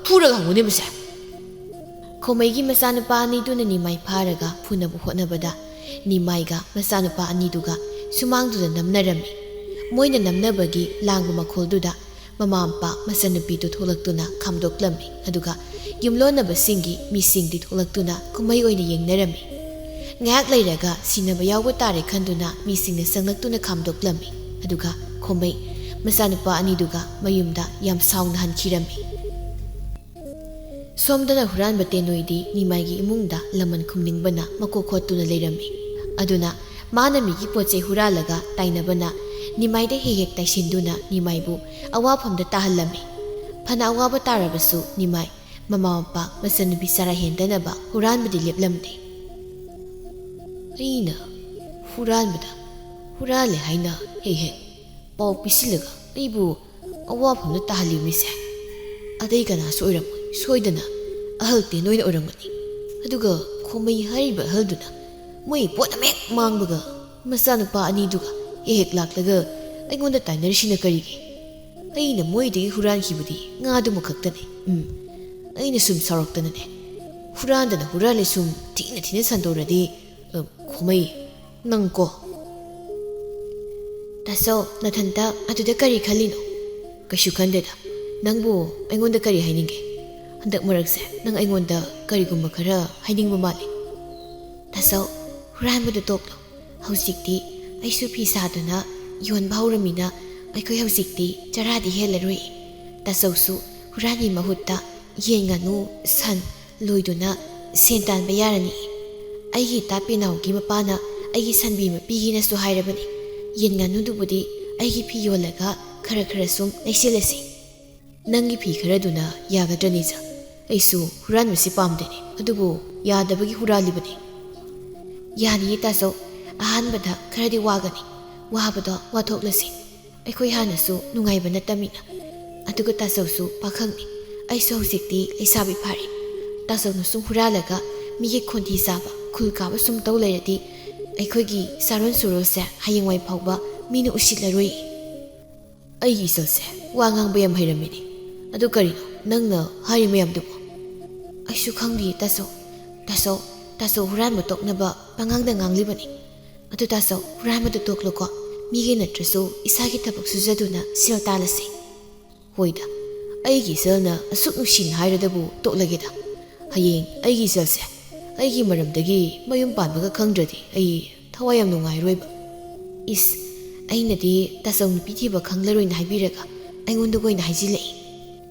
ꯐꯨꯔꯒ ꯍꯪꯉꯨꯅꯦ ꯃꯁꯦ꯫" ꯈꯣꯃꯩꯒꯤ ꯃꯆꯥꯅꯨꯄꯥ ꯑꯅꯤꯗꯨꯅ ꯅꯤꯃꯥꯏ ꯐꯥꯔꯒ ꯐꯨꯅꯕ ꯍꯣꯠꯅꯕꯗ, ꯅꯤꯃꯥꯏꯒ ꯃꯆꯥꯅꯨꯄꯥ ꯑꯅꯤꯗꯨꯒ ꯁꯨꯃꯥꯡꯗꯨꯗ ꯅꯝꯅꯔꯝꯃꯤ꯫ ꯃꯣꯏꯅ ꯅꯝꯅꯕꯒꯤ ꯂꯥꯡꯕ ꯃꯈꯣꯜꯗꯨꯗ ꯃꯃꯥ ꯃꯄꯥ ꯃꯆꯟꯅꯨꯄꯤꯗꯨ ꯊꯣꯛꯂꯛꯇꯨꯅ ꯈꯥꯝꯗꯣꯛꯂꯝꯃꯤ, ꯑꯗꯨꯒ ꯌꯨꯝꯂꯣꯟꯅꯕꯁꯤꯡꯒꯤ ꯃꯤꯁꯤꯡꯗꯤ ꯊꯣꯛꯂꯛꯇꯨꯅ ꯀꯨꯝꯍꯩ ꯑꯣꯏꯅ ꯌꯦꯡꯅꯔꯝꯃꯤ꯫ ꯉꯥꯏꯍꯥꯛ ꯂꯩꯔꯒ ꯁꯤꯟꯅꯕ ꯌꯥꯎꯕ ꯇꯥꯔꯦ ꯈꯟꯗꯨꯅ ꯃꯤꯁꯤꯡꯅ ꯆꯪꯂꯛꯇꯨꯅ ꯈꯥꯝꯗꯣꯛꯂꯝꯃꯤ, ꯑꯗꯨꯒ ꯈꯣꯃꯩ ꯃꯆꯥꯅꯨꯄꯥ ꯑꯅꯤꯗꯨꯒ ꯃꯌꯨꯝꯗ ꯌꯥꯝ ꯁꯥꯎꯅ ꯍꯟꯈꯤꯔꯝꯃꯤ꯫ ꯁꯣꯝꯗꯅ ꯍꯨꯔꯥꯟꯕ ꯇꯦꯅꯣꯏꯗꯤ ꯅꯤꯃꯥꯏꯒꯤ ꯏꯃꯨꯡꯗ ꯂꯃꯟ ꯈꯨꯝꯅꯤꯡꯕꯅ ꯃꯀꯣꯛ ꯈꯣꯠꯇꯨꯅ ꯂꯩꯔꯝꯃꯤ꯫ ꯑꯗꯨꯅ ꯃꯥꯅ ꯃꯤꯒꯤ ꯄꯣꯠ ꯆꯩ ꯍꯨꯔꯥꯜꯂꯒ ꯇꯥꯏꯅꯕꯅ ꯅꯤꯃꯥꯏꯗ ꯍꯦꯛ ꯍꯦꯛ ꯇꯥꯏꯁꯤꯟꯗꯨꯅ ꯅꯤꯃꯥꯏꯕꯨ ꯑꯋꯥꯐꯝꯗ ꯇꯥꯍꯜꯂꯝꯃꯤ꯫ ꯐꯅ ꯑꯋꯥꯕ ꯇꯥꯔꯕꯁꯨ ꯅꯤꯃꯥꯏ ꯃꯃꯥ ꯃꯄꯥ ꯃꯆꯟꯅꯨꯄꯤ ꯆꯔꯥ ꯍꯦꯟꯗꯅꯕ ꯍꯨꯔꯥꯟꯕꯗꯤ ꯂꯦꯞꯂꯝꯗꯦ꯫ "ꯑꯩꯅ ꯍꯨꯔꯥꯟꯕꯗ ꯍꯨꯔꯥꯜꯂꯦ ꯍꯥꯏꯅ ꯍꯦꯛ ꯍꯦꯛ ꯄꯥꯎ ꯄꯤꯁꯤꯜꯂꯒ ꯑꯩꯕꯨ ꯑꯋꯥꯐꯝꯗ ꯇꯥꯍꯜꯂꯤꯕ ꯃꯤꯁꯦ ꯑꯇꯩ ꯀꯅꯥꯁꯨ ꯑꯣꯏꯔꯝꯃꯣꯏ꯫ ꯁꯣꯏꯗꯅ ꯑꯍꯜ ꯇꯦꯟ ꯑꯣꯏꯅ ꯑꯣꯏꯔꯝꯒꯅꯤ꯫ ꯑꯗꯨꯒ ꯈꯣꯃꯩ ꯍꯥꯏꯔꯤꯕ ꯑꯍꯜꯗꯨꯅ ꯃꯣꯏ ꯄꯣꯠ ꯑꯃ ꯍꯦꯛ ꯃꯥꯡꯕꯒ ꯃꯆꯥꯅꯨꯄꯥ ꯑꯅꯤꯗꯨꯒ ꯍꯦꯛ ꯍꯦꯛ ꯂꯥꯛꯂꯒ ꯑꯩꯉꯣꯟꯗ ꯇꯥꯏꯅꯔꯤꯁꯤꯅ ꯀꯔꯤꯒꯤ? ꯑꯩꯅ ꯃꯣꯏꯗꯒꯤ ꯍꯨꯔꯥꯟꯈꯤꯕꯗꯤ ꯉꯥꯗꯨꯃ ꯈꯛꯇꯅꯦ꯫ ꯎꯝ, ꯑꯩꯅ ꯁꯨꯝ ꯁꯥꯎꯔꯛꯇꯅꯅꯦ, ꯍꯨꯔꯥꯟꯗꯅ ꯍꯨꯔꯥꯜꯂꯦ ꯁꯨꯝ ꯊꯤꯅ ꯊꯤꯅ ꯁꯟꯗꯣꯔꯗꯤ, ꯑ, ꯈꯣꯃꯩ, ꯅꯪꯀꯣ꯫ ꯇꯥꯆꯧ, ꯅꯊꯟꯇ ꯑꯗꯨꯗ ꯀꯔꯤ ꯈꯜꯂꯤꯅꯣ? ꯀꯩꯁꯨ ꯈꯟꯗꯦꯗ꯫ ꯅꯪꯕꯨ ꯑꯩꯉꯣꯟꯗ ꯀꯔꯤ ꯍꯥꯏꯅꯤꯡꯒꯦ? ꯍꯟꯗꯛ ꯃꯔꯛꯁꯦ ꯅꯪ ꯑꯩꯉꯣꯟꯗ ꯀꯔꯤꯒꯨꯝꯕ ꯈꯔ ꯍꯥꯏꯅꯤꯡꯕ ꯃꯥꯜꯂꯤ꯫ ꯇꯥꯆꯧ, ꯍꯨꯔꯥꯟꯕꯗꯨ ꯇꯣꯛꯂꯣ꯫ ꯍꯧꯖꯤꯛꯇꯤ ꯑꯩꯁꯨ ꯐꯤ ꯁꯥꯗꯨꯅ ꯌꯣꯟꯕ ꯍꯧꯔꯝꯃꯤꯅ ꯑꯩꯈꯣꯏ ꯍꯧꯖꯤꯛꯇꯤ ꯆꯔꯥꯗꯤ ꯍꯦꯜꯂꯔꯣꯏ꯫ ꯇꯥꯆꯧꯁꯨ ꯍꯨꯔꯥꯟꯕꯒꯤ ꯃꯍꯨꯠꯇ ꯌꯦꯟ, ꯉꯥꯅꯨ, ꯁꯟ ꯂꯣꯏꯗꯨꯅ ꯁꯦꯟ ꯇꯥꯟꯕ ꯌꯥꯔꯅꯤ꯫ ꯑꯩꯒꯤ ꯏꯇꯥ ꯄꯦꯅꯥꯎꯒꯤ ꯃꯄꯥꯅ ꯑꯩꯒꯤ ꯁꯟꯕꯤ ꯑꯃ ꯄꯤꯒꯦꯅꯁꯨ ꯍꯥꯏꯔꯕꯅꯤ꯫ ꯌꯦꯟ ꯉꯥꯅꯨꯗꯨꯕꯨꯗꯤ ꯑꯩꯒꯤ ꯐꯤ ꯌꯣꯜꯂꯒ ꯈꯔ ꯈꯔ ꯁꯨꯝ ꯂꯩꯁꯤꯜꯂꯁꯤ꯫ ꯅꯪꯒꯤ ꯐꯤ ꯈꯔꯗꯨꯅ ꯌꯥꯒꯗ꯭ꯔꯅꯤ ꯏꯆꯥ? ꯑꯩꯁꯨ ꯍꯨꯔꯥꯟꯕꯁꯤ ꯄꯥꯝꯗꯦꯅꯦ, ꯑꯗꯨꯕꯨ ꯌꯥꯗꯕꯒꯤ ꯍꯨꯔꯥꯜꯂꯤꯕꯅꯤ꯫ ꯌꯥꯅꯤꯌꯦ ꯇꯥꯆꯧ, ꯑꯍꯥꯟꯕꯗ ꯈꯔꯗꯤ ꯋꯥꯒꯅꯤ, ꯋꯥꯕꯗꯣ ꯋꯥꯊꯣꯛꯂꯁꯤ꯫ ꯑꯩꯈꯣꯏ ꯍꯥꯟꯅꯁꯨ ꯅꯨꯡꯉꯥꯏꯕ ꯅꯠꯇꯃꯤꯅ꯫ ꯑꯗꯨꯒ ꯇꯥꯆꯧꯁꯨ ꯄꯥꯈꯪꯅꯤ, ꯑꯩꯁꯨ ꯍꯧꯖꯤꯛꯇꯤ ꯂꯩꯁꯥꯕꯤ ꯐꯥꯔꯦ꯫ ꯇꯥꯆꯧꯅ ꯁꯨꯝ ꯍꯨꯔꯥꯜꯂꯒ ꯃꯤꯒꯤ ꯈꯣꯟꯊꯤ ꯆꯥꯕ, ꯈꯨꯜ ꯀꯥꯕ ꯁꯨꯝ ꯇꯧ ꯂꯩꯔꯗꯤ ꯑꯩꯈꯣꯏꯒꯤ ꯆꯥꯔꯣꯟ ꯁꯨꯔꯣꯟꯁꯦ ꯍꯌꯦꯡꯋꯥꯏ ꯐꯥꯎꯕ ꯃꯤꯅ ꯎꯁꯤꯠꯂꯔꯣꯏ꯫ ꯑꯩꯒꯤ ꯏꯆꯜꯁꯦ ꯋꯥ ꯉꯥꯡꯕ ꯌꯥꯝ ꯍꯩꯔꯝꯃꯤꯅꯦ꯫ ꯑꯗꯨ ꯀꯔꯤꯅꯣ ꯅꯪꯅ ꯍꯥꯏꯔꯤ ꯃꯌꯥꯝꯗꯨꯕꯨ? ꯑꯩꯁꯨ ꯈꯪꯗꯦ ꯇꯥꯆꯧ꯫ ꯇꯥꯆꯧ, ꯇꯥꯆꯧ ꯍꯨꯔꯥꯟꯕ ꯇꯣꯛꯅꯕ ꯄꯉꯥꯡꯗ ꯉꯥꯡꯂꯤꯕꯅꯤ꯫ ꯑꯗꯨ ꯇꯥꯆꯧ, ꯍꯨꯔꯥꯟꯕꯗꯨ ꯇꯣꯛꯂꯣꯀꯣ꯫ ꯃꯤꯒꯤ ꯅꯠꯇ꯭ꯔꯁꯨ ꯏꯁꯥꯒꯤ ꯊꯕꯛ ꯁꯨꯖꯗꯨꯅ ꯁꯦꯜ ꯇꯥꯜꯂꯁꯤ꯫ ꯍꯣꯏꯗ, ꯑꯩꯒꯤ ꯏꯆꯜꯅ ꯑꯁꯨꯛ ꯅꯨꯡꯁꯤꯅ ꯍꯥꯏꯔꯗꯕꯨ ꯇꯣꯛꯂꯒꯦꯗ꯫ ꯍꯌꯦꯡ ꯑꯩꯒꯤ ꯏꯆꯜꯁꯦ ꯑꯩꯒꯤ ꯃꯔꯝꯗꯒꯤ ꯃꯌꯨꯝ ꯄꯥꯟꯕꯒ ꯈꯪꯗ꯭ꯔꯗꯤ ꯑꯩ ꯊꯋꯥꯏ ꯌꯥꯝ ꯅꯨꯡꯉꯥꯏꯔꯣꯏꯕ꯫ ꯏꯁ, ꯑꯩꯅꯗꯤ ꯇꯥꯆꯧ ꯅꯨꯄꯤ ꯊꯤꯕ ꯈꯪꯂꯔꯣꯏꯅ ꯍꯥꯏꯕꯤꯔꯒ ꯑꯩꯉꯣꯟꯗ ꯑꯣꯏꯅ ꯍꯥꯏꯖꯤꯜꯂꯛꯏ꯫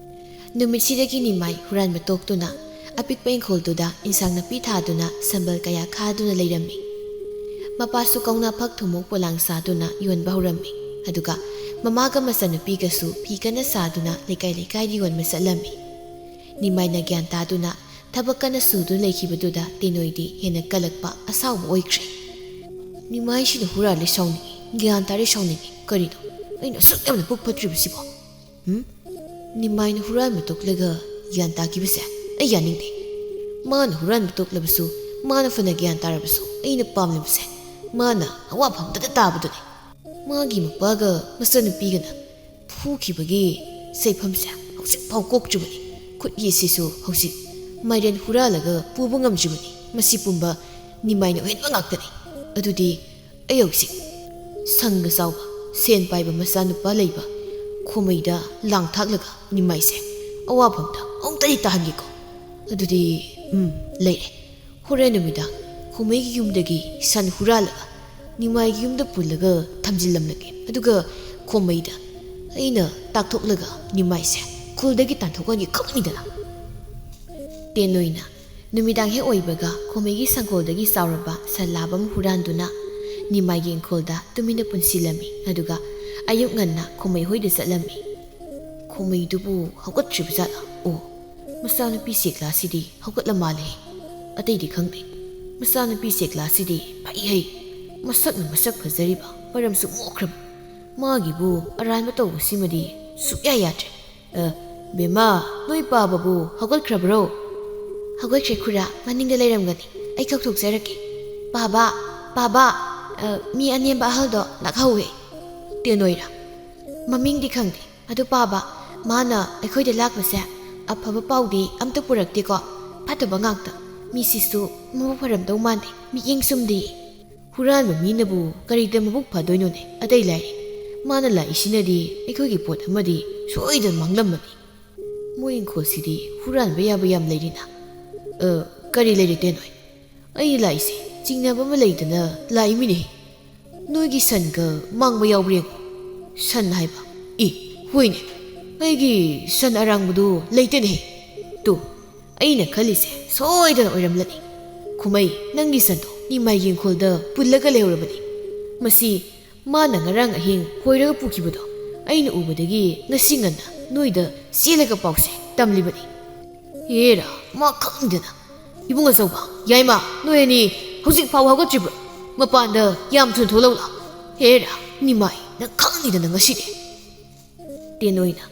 ꯅꯨꯃꯤꯠꯁꯤꯗꯒꯤ ꯅꯤꯃꯥꯏ ꯍꯨꯔꯥꯟꯕ ꯇꯣꯛꯇꯨꯅ ꯑꯄꯤꯛꯄ ꯏꯪꯈꯣꯜꯗꯨꯗ ꯏꯟꯁꯥꯡ ꯅꯥꯄꯤ ꯊꯥꯗꯨꯅ ꯁꯝꯕꯜ ꯀꯌꯥ ꯈꯥꯗꯨꯅ ꯂꯩꯔꯝꯃꯤ꯫ ꯃꯄꯥꯁꯨ ꯀꯧꯅꯥ ꯐꯛ ꯊꯨꯝꯃꯣꯛ ꯄꯣꯂꯥꯡ ꯁꯥꯗꯨꯅ ꯌꯣꯟꯕ ꯍꯧꯔꯝꯃꯤ꯫ ꯑꯗꯨꯒ ꯃꯃꯥꯒ ꯃꯆꯟꯅꯨꯄꯤꯒꯁꯨ ꯐꯤ ꯀꯟꯅ ꯁꯥꯗꯨꯅ ꯂꯩꯀꯥꯏ ꯂꯩꯀꯥꯏꯗ ꯌꯣꯟꯕ ꯆꯠꯂꯝꯃꯤ꯫ ꯅꯤꯃꯥꯏꯅ ꯒ꯭ꯌꯥꯟ ꯇꯥꯗꯨꯅ ꯊꯕꯛ ꯀꯟꯅ ꯁꯨꯗꯨꯅ ꯂꯩꯈꯤꯕꯗꯨꯗ ꯇꯦꯅꯣꯏꯗꯤ ꯍꯦꯟꯅ ꯀꯜꯂꯛꯄ ꯑꯁꯥꯎꯕ ꯑꯣꯏꯈ꯭ꯔꯦ꯫ ꯅꯤꯃꯥꯏꯁꯤꯅ ꯍꯨꯔꯥꯜꯂꯦ ꯁꯥꯎꯅꯤꯡꯉꯤ, ꯒ꯭ꯌꯥꯟ ꯇꯥꯔꯦ ꯁꯥꯎꯅꯤꯡꯉꯤ꯫ ꯀꯔꯤꯅꯣ ꯑꯩꯅ ꯑꯁꯨꯛ ꯌꯥꯝꯅ ꯄꯨꯛ ꯐꯠꯇ꯭ꯔꯤꯕꯁꯤꯕꯣ? ꯍꯨꯝ? ꯅꯤꯃꯥꯏꯅ ꯍꯨꯔꯥꯟꯕ ꯇꯣꯛꯂꯒ ꯒ꯭ꯌꯥꯟ ꯇꯥꯈꯤꯕꯁꯦ ꯑꯩ ꯌꯥꯅꯤꯡꯗꯦ꯫ ꯃꯥꯅ ꯍꯨꯔꯥꯟꯕ ꯇꯣꯛꯂꯕꯁꯨ, ꯃꯥꯅ ꯐꯅ ꯒ꯭ꯌꯥꯟ ꯇꯥꯔꯕꯁꯨ, ꯑꯩꯅ ꯄꯥꯝꯂꯤꯕꯁꯦ ꯃꯥꯅ ꯑꯋꯥꯐꯝꯗꯇ ꯇꯥꯕꯗꯨꯅꯤ꯫ ꯃꯥꯒꯤ ꯃꯄꯥꯒ ꯃꯆꯟꯅꯨꯄꯤꯒꯅ ꯐꯨꯈꯤꯕꯒꯤ ꯁꯩꯐꯝꯁꯦ ꯍꯧꯖꯤꯛꯐꯥꯎ ꯀꯣꯛꯇ꯭ꯔꯤꯕꯅꯤ꯫ ꯈꯨꯠ ꯌꯦꯠꯁꯤꯁꯨ ꯍꯧꯖꯤꯛ ꯃꯥꯏꯔꯦꯟ ꯍꯨꯔꯥꯜꯂꯒ ꯄꯨꯕ ꯉꯝꯗ꯭ꯔꯤꯕꯅꯤ꯫ ꯃꯁꯤ ꯄꯨꯝꯕ ꯅꯤꯃꯥꯏꯅ ꯑꯣꯏꯍꯟꯕ ꯉꯥꯛꯇꯅꯤ꯫ ꯑꯗꯨꯗꯤ ꯑꯩ ꯍꯧꯖꯤꯛ ꯁꯪꯒ ꯆꯥꯎꯕ, ꯁꯦꯟ ꯄꯥꯏꯕ ꯃꯆꯥꯅꯨꯄꯥ ꯂꯩꯕ ꯈꯣꯃꯩꯗ ꯂꯥꯡ ꯊꯥꯛꯂꯒ ꯅꯤꯃꯥꯏꯁꯦ ꯑꯋꯥꯐꯝꯗ ꯑꯃꯨꯛꯇꯗꯤ ꯇꯥꯍꯟꯒꯦꯀꯣ꯫ ꯑꯗꯨꯗꯤ, ꯎꯝ, ꯂꯩꯔꯦ꯫ ꯍꯣꯔꯦꯟ ꯅꯨꯃꯤꯗꯥꯡ ꯈꯣꯃꯩꯒꯤ ꯌꯨꯝꯗꯒꯤ ꯁꯟ ꯍꯨꯔꯥꯜꯂꯒ ꯅꯤꯃꯥꯏꯒꯤ ꯌꯨꯝꯗ ꯄꯨꯜꯂꯒ ꯊꯝꯖꯤꯜꯂꯝꯂꯒꯦ꯫ ꯑꯗꯨꯒ ꯈꯣꯃꯩꯗ ꯑꯩꯅ ꯇꯥꯛꯊꯣꯛꯂꯒ ꯅꯤꯃꯥꯏꯁꯦ ꯈꯨꯜꯗꯒꯤ ꯇꯥꯟꯊꯣꯛꯍꯟꯒꯦ ꯈꯪꯉꯤꯗꯅ꯫ ꯇꯦꯟꯅꯣꯏꯅ ꯅꯨꯃꯤꯗꯥꯡ ꯍꯦꯛ ꯑꯣꯏꯕꯒ ꯈꯣꯃꯩꯒꯤ ꯁꯪꯒꯣꯜꯗꯒꯤ ꯆꯥꯎꯔꯕ ꯁꯟ ꯂꯥꯕ ꯑꯃ ꯍꯨꯔꯥꯟꯗꯨꯅ ꯅꯤꯃꯥꯏꯒꯤ ꯏꯪꯈꯣꯜꯗ ꯇꯨꯃꯤꯟꯅ ꯄꯨꯟꯁꯤꯜꯂꯝꯃꯤ꯫ ꯑꯗꯨꯒ ꯑꯌꯨꯛ ꯉꯟꯅ ꯈꯣꯃꯩ ꯍꯣꯏꯗ ꯆꯠꯂꯝꯃꯤ꯫ ꯈꯣꯃꯩꯗꯨꯕꯨ ꯍꯧꯒꯠꯇ꯭ꯔꯤꯕ ꯖꯥꯠꯂ? ꯑꯣ, ꯃꯆꯥꯅꯨꯄꯤ ꯁꯦꯛꯂꯥꯁꯤꯗꯤ ꯍꯧꯒꯠꯂ ꯃꯥꯜꯂꯦ꯫ ꯑꯇꯩꯗꯤ ꯈꯪꯗꯦ꯫ ꯃꯆꯥꯅꯨꯄꯤ ꯁꯦꯛꯂꯥꯁꯤꯗꯤ ꯐꯩ ꯍꯩ꯫ ꯃꯁꯛꯅ ꯃꯁꯛ ꯐꯖꯔꯤꯕ, ꯃꯔꯝꯁꯨ ꯃꯣꯛꯈ꯭ꯔꯕ꯫ ꯃꯥꯒꯤꯕꯨ ꯑꯔꯥꯟꯕ ꯇꯧꯕꯁꯤꯃꯗꯤ ꯁꯨꯛꯌꯥ ꯌꯥꯗ꯭ꯔꯦ꯫ ꯑ, ꯕꯦꯝꯃ, ꯅꯣꯏ ꯄꯥꯕꯕꯨ ꯍꯧꯒꯠꯈ꯭ꯔꯕ꯭ꯔꯣ? ꯍꯧꯒꯠꯈ꯭ꯔꯦ ꯈꯨꯔꯥ, ꯃꯅꯤꯡꯗ ꯂꯩꯔꯝꯒꯅꯤ꯫ ꯑꯩ ꯀꯧꯊꯣꯛꯆꯔꯛꯀꯦ꯫ ꯄꯥꯕ, ꯄꯥꯕ, ꯑ, ꯃꯤ ꯑꯅꯦꯝꯕ ꯑꯍꯜꯗꯣ ꯂꯥꯛꯍꯧꯋꯦ꯫ ꯇꯦꯟꯅꯣꯏꯔꯥ? ꯃꯃꯤꯡꯗꯤ ꯈꯪꯗꯦ꯫ ꯑꯗꯨ ꯄꯥꯕ, ꯃꯥꯅ ꯑꯩꯈꯣꯏꯗ ꯂꯥꯛꯄꯁꯦ ꯑꯐꯕ ꯄꯥꯎꯗꯤ ꯑꯝꯇ ꯄꯨꯔꯛꯇꯦꯀꯣ? ꯐꯠꯇꯕ ꯉꯥꯛꯇ꯫ ꯃꯤꯁꯤꯁꯨ ꯃꯕꯨꯛ ꯐꯔꯝꯗꯧ ꯃꯥꯟꯗꯦ, ꯃꯤꯠꯌꯦꯡ ꯆꯨꯝꯗꯦ꯫ ꯍꯨꯔꯥꯟꯕ ꯃꯤꯅꯕꯨ ꯀꯔꯤꯗ ꯃꯕꯨꯛ ꯐꯗꯣꯏꯅꯣꯅꯦ? ꯑꯇꯩ ꯂꯥꯏꯔꯤ, ꯃꯥꯅ ꯂꯥꯛꯏꯁꯤꯅꯗꯤ ꯑꯩꯈꯣꯏꯒꯤ ꯄꯣꯠ ꯑꯃꯗꯤ ꯁꯣꯏꯗꯅ ꯃꯥꯡꯂꯝꯃꯅꯤ꯫ ꯃꯣꯏ ꯏꯪꯈꯣꯜꯁꯤꯗꯤ ꯍꯨꯔꯥꯟꯕ ꯌꯥꯕ ꯌꯥꯝ ꯂꯩꯔꯤꯅ꯫ ꯑ, ꯀꯔꯤ ꯂꯩꯔꯦ ꯇꯦꯟꯅꯣꯏ? ꯑꯩꯅ ꯂꯥꯛꯏꯁꯦ ꯆꯤꯡꯅꯕ ꯑꯃ ꯂꯩꯗꯅ ꯂꯥꯛꯏꯃꯤꯅꯦ꯫ ꯅꯣꯏꯒꯤ ꯁꯟꯒ ꯃꯥꯡꯕ ꯌꯥꯎꯕ꯭ꯔꯥ ꯌꯦꯡꯉꯣ꯫ ꯁꯟ ꯍꯥꯏꯕ? ꯑꯦ, ꯍꯣꯏꯅꯦ, ꯑꯩꯒꯤ ꯁꯟ ꯑꯔꯥꯡꯕꯗꯨ ꯂꯩꯇꯦꯅꯦ꯫ ꯇꯨ, ꯑꯩꯅ ꯈꯜꯂꯤꯁꯦ ꯁꯣꯏꯗꯅ ꯑꯣꯏꯔꯝꯂꯅꯤ꯫ ꯈꯨꯃꯩ, ꯅꯪꯒꯤ ꯁꯟꯗꯣ ꯅꯤꯃꯥꯏꯒꯤ ꯏꯪꯈꯣꯜꯗ ꯄꯨꯜꯂꯒ ꯂꯩꯍꯧꯔꯕꯅꯤ꯫ ꯃꯁꯤ ꯃꯥꯅ ꯉꯔꯥꯡ ꯑꯍꯤꯡ ꯍꯣꯏꯔꯒ ꯄꯨꯈꯤꯕꯗꯣ ꯑꯩꯅ ꯎꯕꯗꯒꯤ ꯉꯁꯤ ꯉꯟꯅ ꯅꯣꯏꯗ ꯆꯦꯜꯂꯒ ꯄꯥꯎꯁꯦ ꯇꯝꯂꯤꯕꯅꯤ꯫ ꯍꯦꯔꯥ, ꯃꯥ ꯈꯪꯗꯅ꯫ ꯏꯕꯨꯡ ꯑꯆꯧꯕ, ꯌꯥꯏꯃ, ꯅꯣꯏ ꯑꯅꯤ ꯍꯧꯖꯤꯛ ꯐꯥꯎ ꯍꯧꯒꯠꯇ꯭ꯔꯤꯕ꯭ꯔꯣ? ꯃꯄꯥꯟꯗ ꯌꯥꯝ ꯊꯨꯅ ꯊꯣꯛꯂꯛꯎ ꯂꯥꯎ꯫ ꯍꯦꯔꯥ, ꯅꯤꯃꯥꯏ, ꯅꯪ ꯈꯪꯅꯤꯗꯅ ꯉꯁꯤꯗꯤ꯫ ꯇꯦꯟꯅꯣꯏꯅ,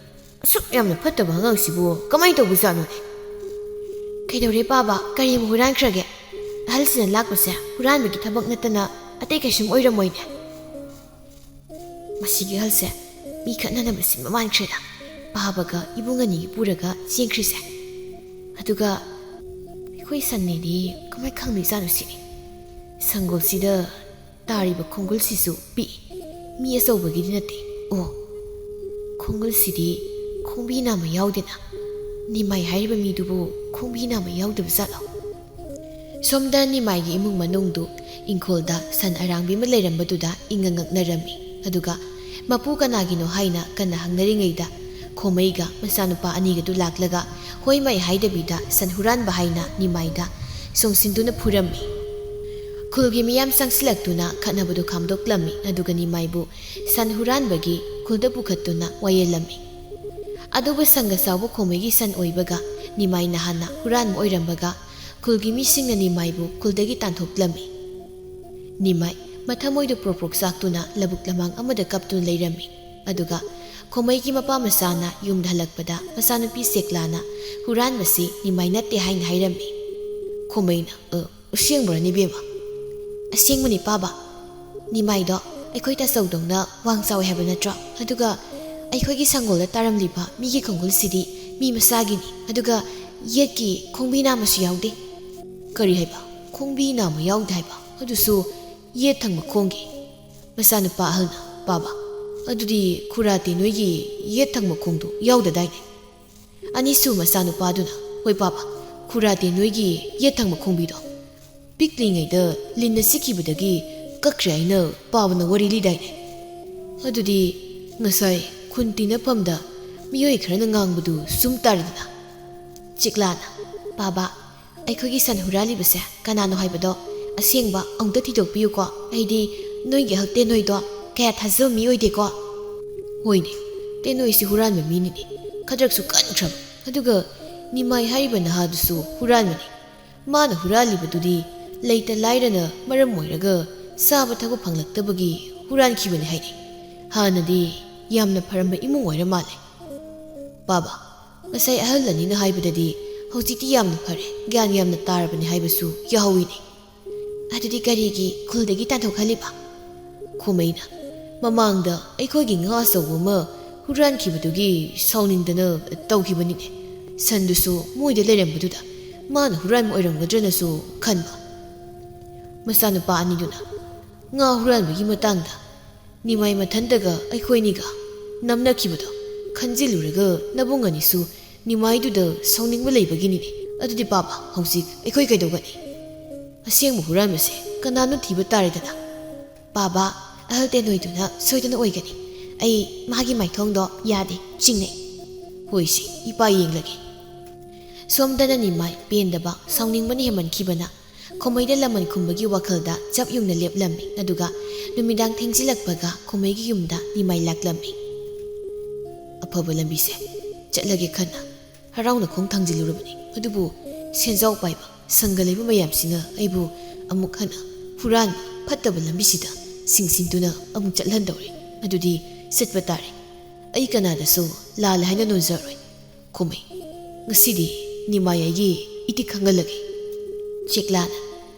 ꯑꯁꯨꯛ ꯌꯥꯝꯅ ꯐꯠꯇꯕ ꯑꯉꯥꯡꯁꯤꯕꯨ ꯀꯃꯥꯏꯅ ꯇꯧꯕꯖꯥꯠꯅꯣꯅꯦ? "ꯀꯩꯗꯧꯔꯦ ꯄꯥꯕ? ꯀꯔꯤꯕꯨ ꯍꯨꯔꯥꯟꯈ꯭ꯔꯒꯦ? ꯑꯍꯜꯁꯤꯅ ꯂꯥꯛꯄꯁꯦ ꯍꯨꯔꯥꯟꯕꯒꯤ ꯊꯕꯛ ꯅꯠꯇꯅ ꯑꯇꯩ ꯀꯩꯁꯨꯝ ꯑꯣꯏꯔꯝꯃꯣꯏꯅꯦ꯫ ꯃꯁꯤꯒꯤ ꯑꯍꯜꯁꯦ ꯃꯤ ꯈꯠꯅꯅꯕ ꯁꯤꯟꯕ ꯃꯥꯟꯈ꯭ꯔꯦꯗ꯫ ꯄꯥꯕꯒ ꯏꯕꯨꯡ ꯑꯅꯤꯒꯤ ꯄꯨꯔꯒ ꯆꯦꯟꯈ꯭ꯔꯤꯁꯦ꯫ ꯑꯗꯨꯒ ꯑꯩꯈꯣꯏ ꯁꯟꯅꯤꯗꯤ ꯀꯃꯥꯏ ꯈꯪꯗꯣꯏꯖꯥꯠꯅꯣ ꯁꯤꯅꯤ꯫ ꯁꯪꯒꯣꯜꯁꯤꯗ ꯇꯥꯔꯤꯕ ꯈꯣꯡꯒꯨꯜꯁꯤꯁꯨ ꯄꯤꯛꯏ, ꯃꯤ ꯑꯆꯧꯕꯒꯤꯗꯤ ꯅꯠꯇꯦ꯫ ꯑꯣ, ꯈꯣꯡꯒꯨꯜꯁꯤꯗꯤ ꯈꯣꯡꯕꯤ ꯅꯥꯝꯃ ꯌꯥꯎꯗꯦꯅ꯫ ꯅꯤꯃꯥꯏ ꯍꯥꯏꯔꯤꯕ ꯃꯤꯗꯨꯕꯨ ꯈꯣꯡꯕꯤ ꯅꯥꯝꯃ ꯌꯥꯎꯗꯕ ꯖꯥꯠꯂꯣ?" ꯁꯣꯝꯗ ꯅꯤꯃꯥꯏꯒꯤ ꯏꯃꯨꯡ ꯃꯅꯨꯡꯗꯨ ꯏꯪꯈꯣꯜꯗ ꯁꯟ ꯑꯔꯥꯡꯕꯤ ꯑꯃ ꯂꯩꯔꯝꯕꯗꯨꯗ ꯏꯪꯉ ꯉꯛꯅꯔꯝꯃꯤ꯫ ꯑꯗꯨꯒ ꯃꯄꯨ ꯀꯅꯥꯒꯤꯅꯣ ꯍꯥꯏꯅ ꯀꯟꯅ ꯍꯪꯅꯔꯤꯉꯩꯗ ꯈꯣꯃꯩꯒ ꯃꯆꯥꯅꯨꯄꯥ ꯑꯅꯤꯒꯗꯨ ꯂꯥꯛꯂꯒ ꯍꯣꯏ ꯃꯥꯏ ꯍꯥꯏꯗꯕꯤꯗ ꯁꯟ ꯍꯨꯔꯥꯟꯕ ꯍꯥꯏꯅ ꯅꯤꯃꯥꯏꯗ ꯆꯣꯡꯁꯤꯟꯗꯨꯅ ꯐꯨꯔꯝꯃꯤ꯫ ꯈꯨꯜꯒꯤ ꯃꯤꯌꯥꯝ ꯆꯪꯁꯤꯜꯂꯛꯇꯨꯅ ꯈꯠꯅꯕꯗꯨ ꯈꯥꯝꯗꯣꯛꯂꯝꯃꯤ꯫ ꯑꯗꯨꯒ ꯅꯤꯃꯥꯏꯕꯨ ꯁꯟ ꯍꯨꯔꯥꯟꯕꯒꯤ ꯈꯨꯜꯗ ꯄꯨꯈꯠꯇꯨꯅ ꯋꯥꯌꯦꯜꯂꯝꯃꯤ꯫ ꯑꯗꯨꯕꯨ ꯁꯪꯒ ꯆꯥꯎꯕ ꯈꯣꯃꯩꯒꯤ ꯁꯟ ꯑꯣꯏꯕꯒ ꯅꯤꯃꯥꯏꯅ ꯍꯥꯟꯅ ꯍꯨꯔꯥꯟꯕ ꯑꯣꯏꯔꯝꯕꯒ ꯈꯨꯜꯒꯤ ꯃꯤꯁꯤꯡꯅ ꯅꯤꯃꯥꯏꯕꯨ ꯈꯨꯜꯗꯒꯤ ꯇꯥꯟꯊꯣꯛꯂꯝꯃꯤ꯫ ꯅꯤꯃꯥꯏ ꯃꯊꯃꯣꯏꯗꯨ ꯄ꯭ꯔꯣꯛ ꯄ꯭ꯔꯣꯛ ꯆꯥꯛꯇꯨꯅ ꯂꯧꯕꯨꯛ ꯂꯃꯥꯡ ꯑꯃꯗ ꯀꯞꯇꯨꯅ ꯂꯩꯔꯝꯃꯤ꯫ ꯑꯗꯨꯒ ꯈꯣꯃꯩꯒꯤ ꯃꯄꯥ ꯃꯆꯥꯅ ꯌꯨꯝꯗ ꯍꯜꯂꯛꯄꯗ ꯃꯆꯥꯅꯨꯄꯤ ꯁꯦꯛꯂꯥꯅ ꯍꯨꯔꯥꯟꯕꯁꯤ ꯅꯤꯃꯥꯏ ꯅꯠꯇꯦ ꯍꯥꯏꯅ ꯍꯥꯏꯔꯝꯃꯤ꯫ ꯈꯣꯃꯩꯅ, "ꯑ, ꯑꯁꯦꯡꯕꯔꯅꯦ ꯏꯕꯦꯝꯃ?" "ꯑꯁꯦꯡꯕꯅꯤ ꯄꯥꯕ꯫ ꯅꯤꯃꯥꯏꯗꯣ ꯑꯩꯈꯣꯏ ꯇꯥꯆꯧꯗꯧꯅ ꯋꯥꯡ ꯆꯥꯎꯋꯦ ꯍꯥꯏꯕ ꯅꯠꯇ꯭ꯔꯣ? ꯑꯗꯨꯒ ꯑꯩꯈꯣꯏꯒꯤ ꯁꯪꯒꯣꯜꯗ ꯇꯥꯔꯝꯂꯤꯕ ꯃꯤꯒꯤ ꯈꯣꯡꯒꯨꯜꯁꯤꯗꯤ ꯃꯤ ꯃꯁꯥꯒꯤꯅꯤ, ꯑꯗꯨꯒ ꯌꯦꯠꯀꯤ ꯈꯣꯡꯕꯤ ꯅꯥꯝꯃꯁꯨ ꯌꯥꯎꯗꯦ꯫" "ꯀꯔꯤ ꯍꯥꯏꯕ? ꯈꯣꯡꯕꯤ ꯅꯥꯝꯃ ꯌꯥꯎꯗꯦ ꯍꯥꯏꯕ? ꯑꯗꯨꯁꯨ ꯌꯦꯠ ꯊꯪꯕ ꯈꯣꯡꯒꯤ?" ꯃꯆꯥꯅꯨꯄꯥ ꯑꯍꯜꯅ, "ꯄꯥꯕ, ꯑꯗꯨꯗꯤ ꯈꯨꯔꯥ ꯇꯦꯅꯣꯏꯒꯤ ꯌꯦꯠ ꯊꯪꯕ ꯈꯣꯡꯗꯨ ꯌꯥꯎꯗꯗꯥꯏꯅꯦ?" ꯑꯅꯤꯁꯨ ꯃꯆꯥꯅꯨꯄꯥꯗꯨꯅ, "ꯍꯣꯏ ꯄꯥꯕ, ꯈꯨꯔꯥ ꯇꯦꯅꯣꯏꯒꯤ ꯌꯦꯠ ꯊꯪꯕ ꯈꯣꯡꯕꯤꯗꯣ ꯄꯤꯛꯂꯤꯉꯩꯗ ꯂꯤꯟꯅ ꯆꯤꯛꯈꯤꯕꯗꯒꯤ ꯀꯛꯈ꯭ꯔꯦ ꯍꯥꯏꯅ ꯄꯥꯕꯅ ꯋꯥꯔꯤ ꯂꯤꯗꯥꯏꯅꯦ꯫ ꯑꯗꯨꯗꯤ ꯉꯁꯥꯏ ꯈꯨꯟ ꯇꯤꯟꯅꯐꯝꯗ ꯃꯤꯑꯣꯏ ꯈꯔꯅ ꯉꯥꯡꯕꯗꯨ ꯆꯨꯝ ꯇꯥꯔꯦꯗꯅ?" ꯆꯤꯛꯂꯥꯅ, "ꯄꯥꯕ, ꯑꯩꯈꯣꯏꯒꯤ ꯁꯟ ꯍꯨꯔꯥꯜꯂꯤꯕꯁꯦ ꯀꯅꯥꯅꯣ ꯍꯥꯏꯕꯗꯣ ꯑꯁꯦꯡꯕ ꯑꯃꯨꯛꯇ ꯊꯤꯗꯣꯛꯄꯤꯌꯨꯀꯣ꯫ ꯑꯩꯗꯤ ꯅꯣꯏꯒꯤ ꯑꯍꯜ ꯇꯦꯅꯣꯏꯗꯣ ꯀꯌꯥ ꯊꯥꯖꯕ ꯃꯤ ꯑꯣꯏꯗꯦꯀꯣ꯫" "ꯍꯣꯏꯅꯦ, ꯇꯦꯅꯣꯏꯁꯤ ꯍꯨꯔꯥꯟꯕ ꯃꯤꯅꯤꯅꯦ꯫ ꯈꯗ꯭ꯔꯛꯁꯨ ꯀꯟꯈ꯭ꯔꯕ꯫ ꯑꯗꯨꯒ ꯅꯤꯃꯥꯏ ꯍꯥꯏꯔꯤꯕ ꯅꯍꯥꯗꯨꯁꯨ ꯍꯨꯔꯥꯟꯕꯅꯤ꯫ ꯃꯥꯅ ꯍꯨꯔꯥꯜꯂꯤꯕꯗꯨꯗꯤ ꯂꯩꯇ ꯂꯥꯏꯔꯅ ꯃꯔꯝ ꯑꯣꯏꯔꯒ ꯆꯥꯕ ꯊꯛꯄ ꯐꯪꯂꯛꯇꯕꯒꯤ ꯍꯨꯔꯥꯟꯈꯤꯕꯅꯤ ꯍꯥꯏꯅꯩ꯫ ꯍꯥꯟꯅꯗꯤ ꯌꯥꯝꯅ ꯐꯔꯝꯕ ꯏꯃꯨꯡ ꯑꯣꯏꯔ ꯃꯥꯜꯂꯦ꯫ ꯄꯥꯕ, ꯉꯁꯥꯏ ꯑꯍꯜ ꯑꯅꯤꯅ ꯍꯥꯏꯕꯗꯗꯤ ꯍꯧꯖꯤꯛꯇꯤ ꯌꯥꯝꯅ ꯐꯔꯦ, ꯒ꯭ꯌꯥꯟ ꯌꯥꯝꯅ ꯇꯥꯔꯕꯅꯤ ꯍꯥꯏꯕꯁꯨ ꯌꯥꯍꯧꯋꯤꯅꯦ꯫ ꯑꯗꯨꯗꯤ ꯀꯔꯤꯒꯤ ꯈꯨꯜꯗꯒꯤ ꯇꯥꯟꯊꯣꯛꯍꯜꯂꯤꯕ? ꯈꯣꯃꯩꯅ, "ꯃꯃꯥꯡꯗ ꯑꯩꯈꯣꯏꯒꯤ ꯉꯥ ꯑꯆꯧꯕ ꯑꯃ ꯍꯨꯔꯥꯟꯈꯤꯕꯗꯨꯒꯤ ꯁꯥꯎꯅꯤꯡꯗꯅ ꯇꯧꯈꯤꯕꯅꯤꯅꯦ꯫ ꯁꯟꯗꯨꯁꯨ ꯃꯣꯏꯗ ꯂꯩꯔꯝꯕꯗꯨꯗ ꯃꯥꯅ ꯍꯨꯔꯥꯟꯕ ꯑꯣꯏꯔꯝꯒꯗ꯭ꯔꯅꯁꯨ ꯈꯟꯕ꯫" ꯃꯆꯥꯅꯨꯄꯥ ꯑꯅꯤꯗꯨꯅ, "ꯉꯥ ꯍꯨꯔꯥꯟꯕꯒꯤ ꯃꯇꯥꯡꯗ ꯅꯤꯃꯥꯏ ꯃꯊꯟꯇꯒ ꯑꯩꯈꯣꯏꯅꯤꯒ ꯅꯝꯅꯈꯤꯕꯗꯣ ꯈꯟꯖꯤꯜꯂꯨꯔꯒ ꯅꯕꯨꯡ ꯑꯅꯤꯁꯨ ꯅꯤꯃꯥꯏꯗꯨꯗ ꯁꯥꯎꯅꯤꯡꯕ ꯂꯩꯕꯒꯤꯅꯤꯅꯦ꯫ ꯑꯗꯨꯗꯤ ꯄꯥꯕ, ꯍꯧꯖꯤꯛ ꯑꯩꯈꯣꯏ ꯀꯩꯗꯧꯒꯅꯤ? ꯑꯁꯦꯡꯕ ꯍꯨꯔꯥꯟꯕꯁꯦ ꯀꯅꯥꯅꯣ ꯊꯤꯕ ꯇꯥꯔꯦꯗꯅ꯫" "ꯄꯥꯕ, ꯑꯍꯜ ꯇꯦꯟꯍꯣꯏꯗꯨꯅ ꯁꯣꯏꯗꯅ ꯑꯣꯏꯒꯅꯤ꯫ ꯑꯩ ꯃꯥꯒꯤ ꯃꯥꯏꯊꯣꯡꯗꯣ ꯌꯥꯗꯦ, ꯆꯤꯡꯅꯩ꯫" "ꯍꯣꯏꯁꯦ, ꯏꯄꯥ ꯌꯦꯡꯂꯒꯦ꯫" ꯁꯣꯝꯗꯅ ꯅꯤꯃꯥꯏ ꯄꯦꯟꯗꯕ, ꯁꯥꯎꯅꯤꯡꯕꯅ ꯍꯦꯟꯃꯟꯈꯤꯕꯅ ꯈꯣꯃꯩꯗ ꯂꯃꯟ ꯈꯨꯝꯕꯒꯤ ꯋꯥꯈꯜꯗ ꯆꯞ ꯌꯨꯡꯅ ꯂꯦꯞꯂꯝꯃꯤ꯫ ꯑꯗꯨꯒ ꯅꯨꯃꯤꯗꯥꯡ ꯊꯦꯡꯖꯤꯜꯂꯛꯄꯒ ꯈꯣꯃꯩꯒꯤ ꯌꯨꯝꯗ ꯅꯤꯃꯥꯏ ꯂꯥꯛꯂꯝꯃꯤ꯫ "ꯑꯐꯕ ꯂꯝꯕꯤꯁꯦ ꯆꯠꯂꯒꯦ ꯈꯟꯅ ꯍꯔꯥꯎꯅ ꯈꯣꯡ ꯊꯥꯡꯖꯤꯜꯂꯨꯔꯕꯅꯤ꯫ ꯑꯗꯨꯕꯨ ꯁꯦꯟꯖꯥꯎ ꯄꯥꯏꯕ ꯁꯪꯒ ꯂꯩꯕ ꯃꯌꯥꯝꯁꯤꯅ ꯑꯩꯕꯨ ꯑꯃꯨꯛ ꯍꯟꯅ ꯍꯨꯔꯥꯟꯕ ꯐꯠꯇꯕ ꯂꯝꯕꯤꯁꯤꯗ ꯁꯤꯡꯁꯤꯟꯗꯨꯅ ꯑꯃꯨꯛ ꯆꯠꯍꯟꯗꯧꯔꯦ꯫ ꯑꯗꯨꯗꯤ ꯆꯠꯄ ꯇꯥꯔꯦ꯫ ꯑꯩ ꯀꯅꯥꯗꯁꯨ ꯂꯥꯜꯂꯦ ꯍꯥꯏꯅ ꯅꯣꯟꯖꯔꯣꯏ꯫ ꯈꯣꯃꯩ, ꯉꯁꯤꯗꯤ ꯅꯤꯃꯥꯏ ꯑꯩꯒꯤ ꯏꯇꯤꯛ ꯈꯪꯍꯜꯂꯒꯦ꯫" ꯆꯦꯛꯂꯥꯅ,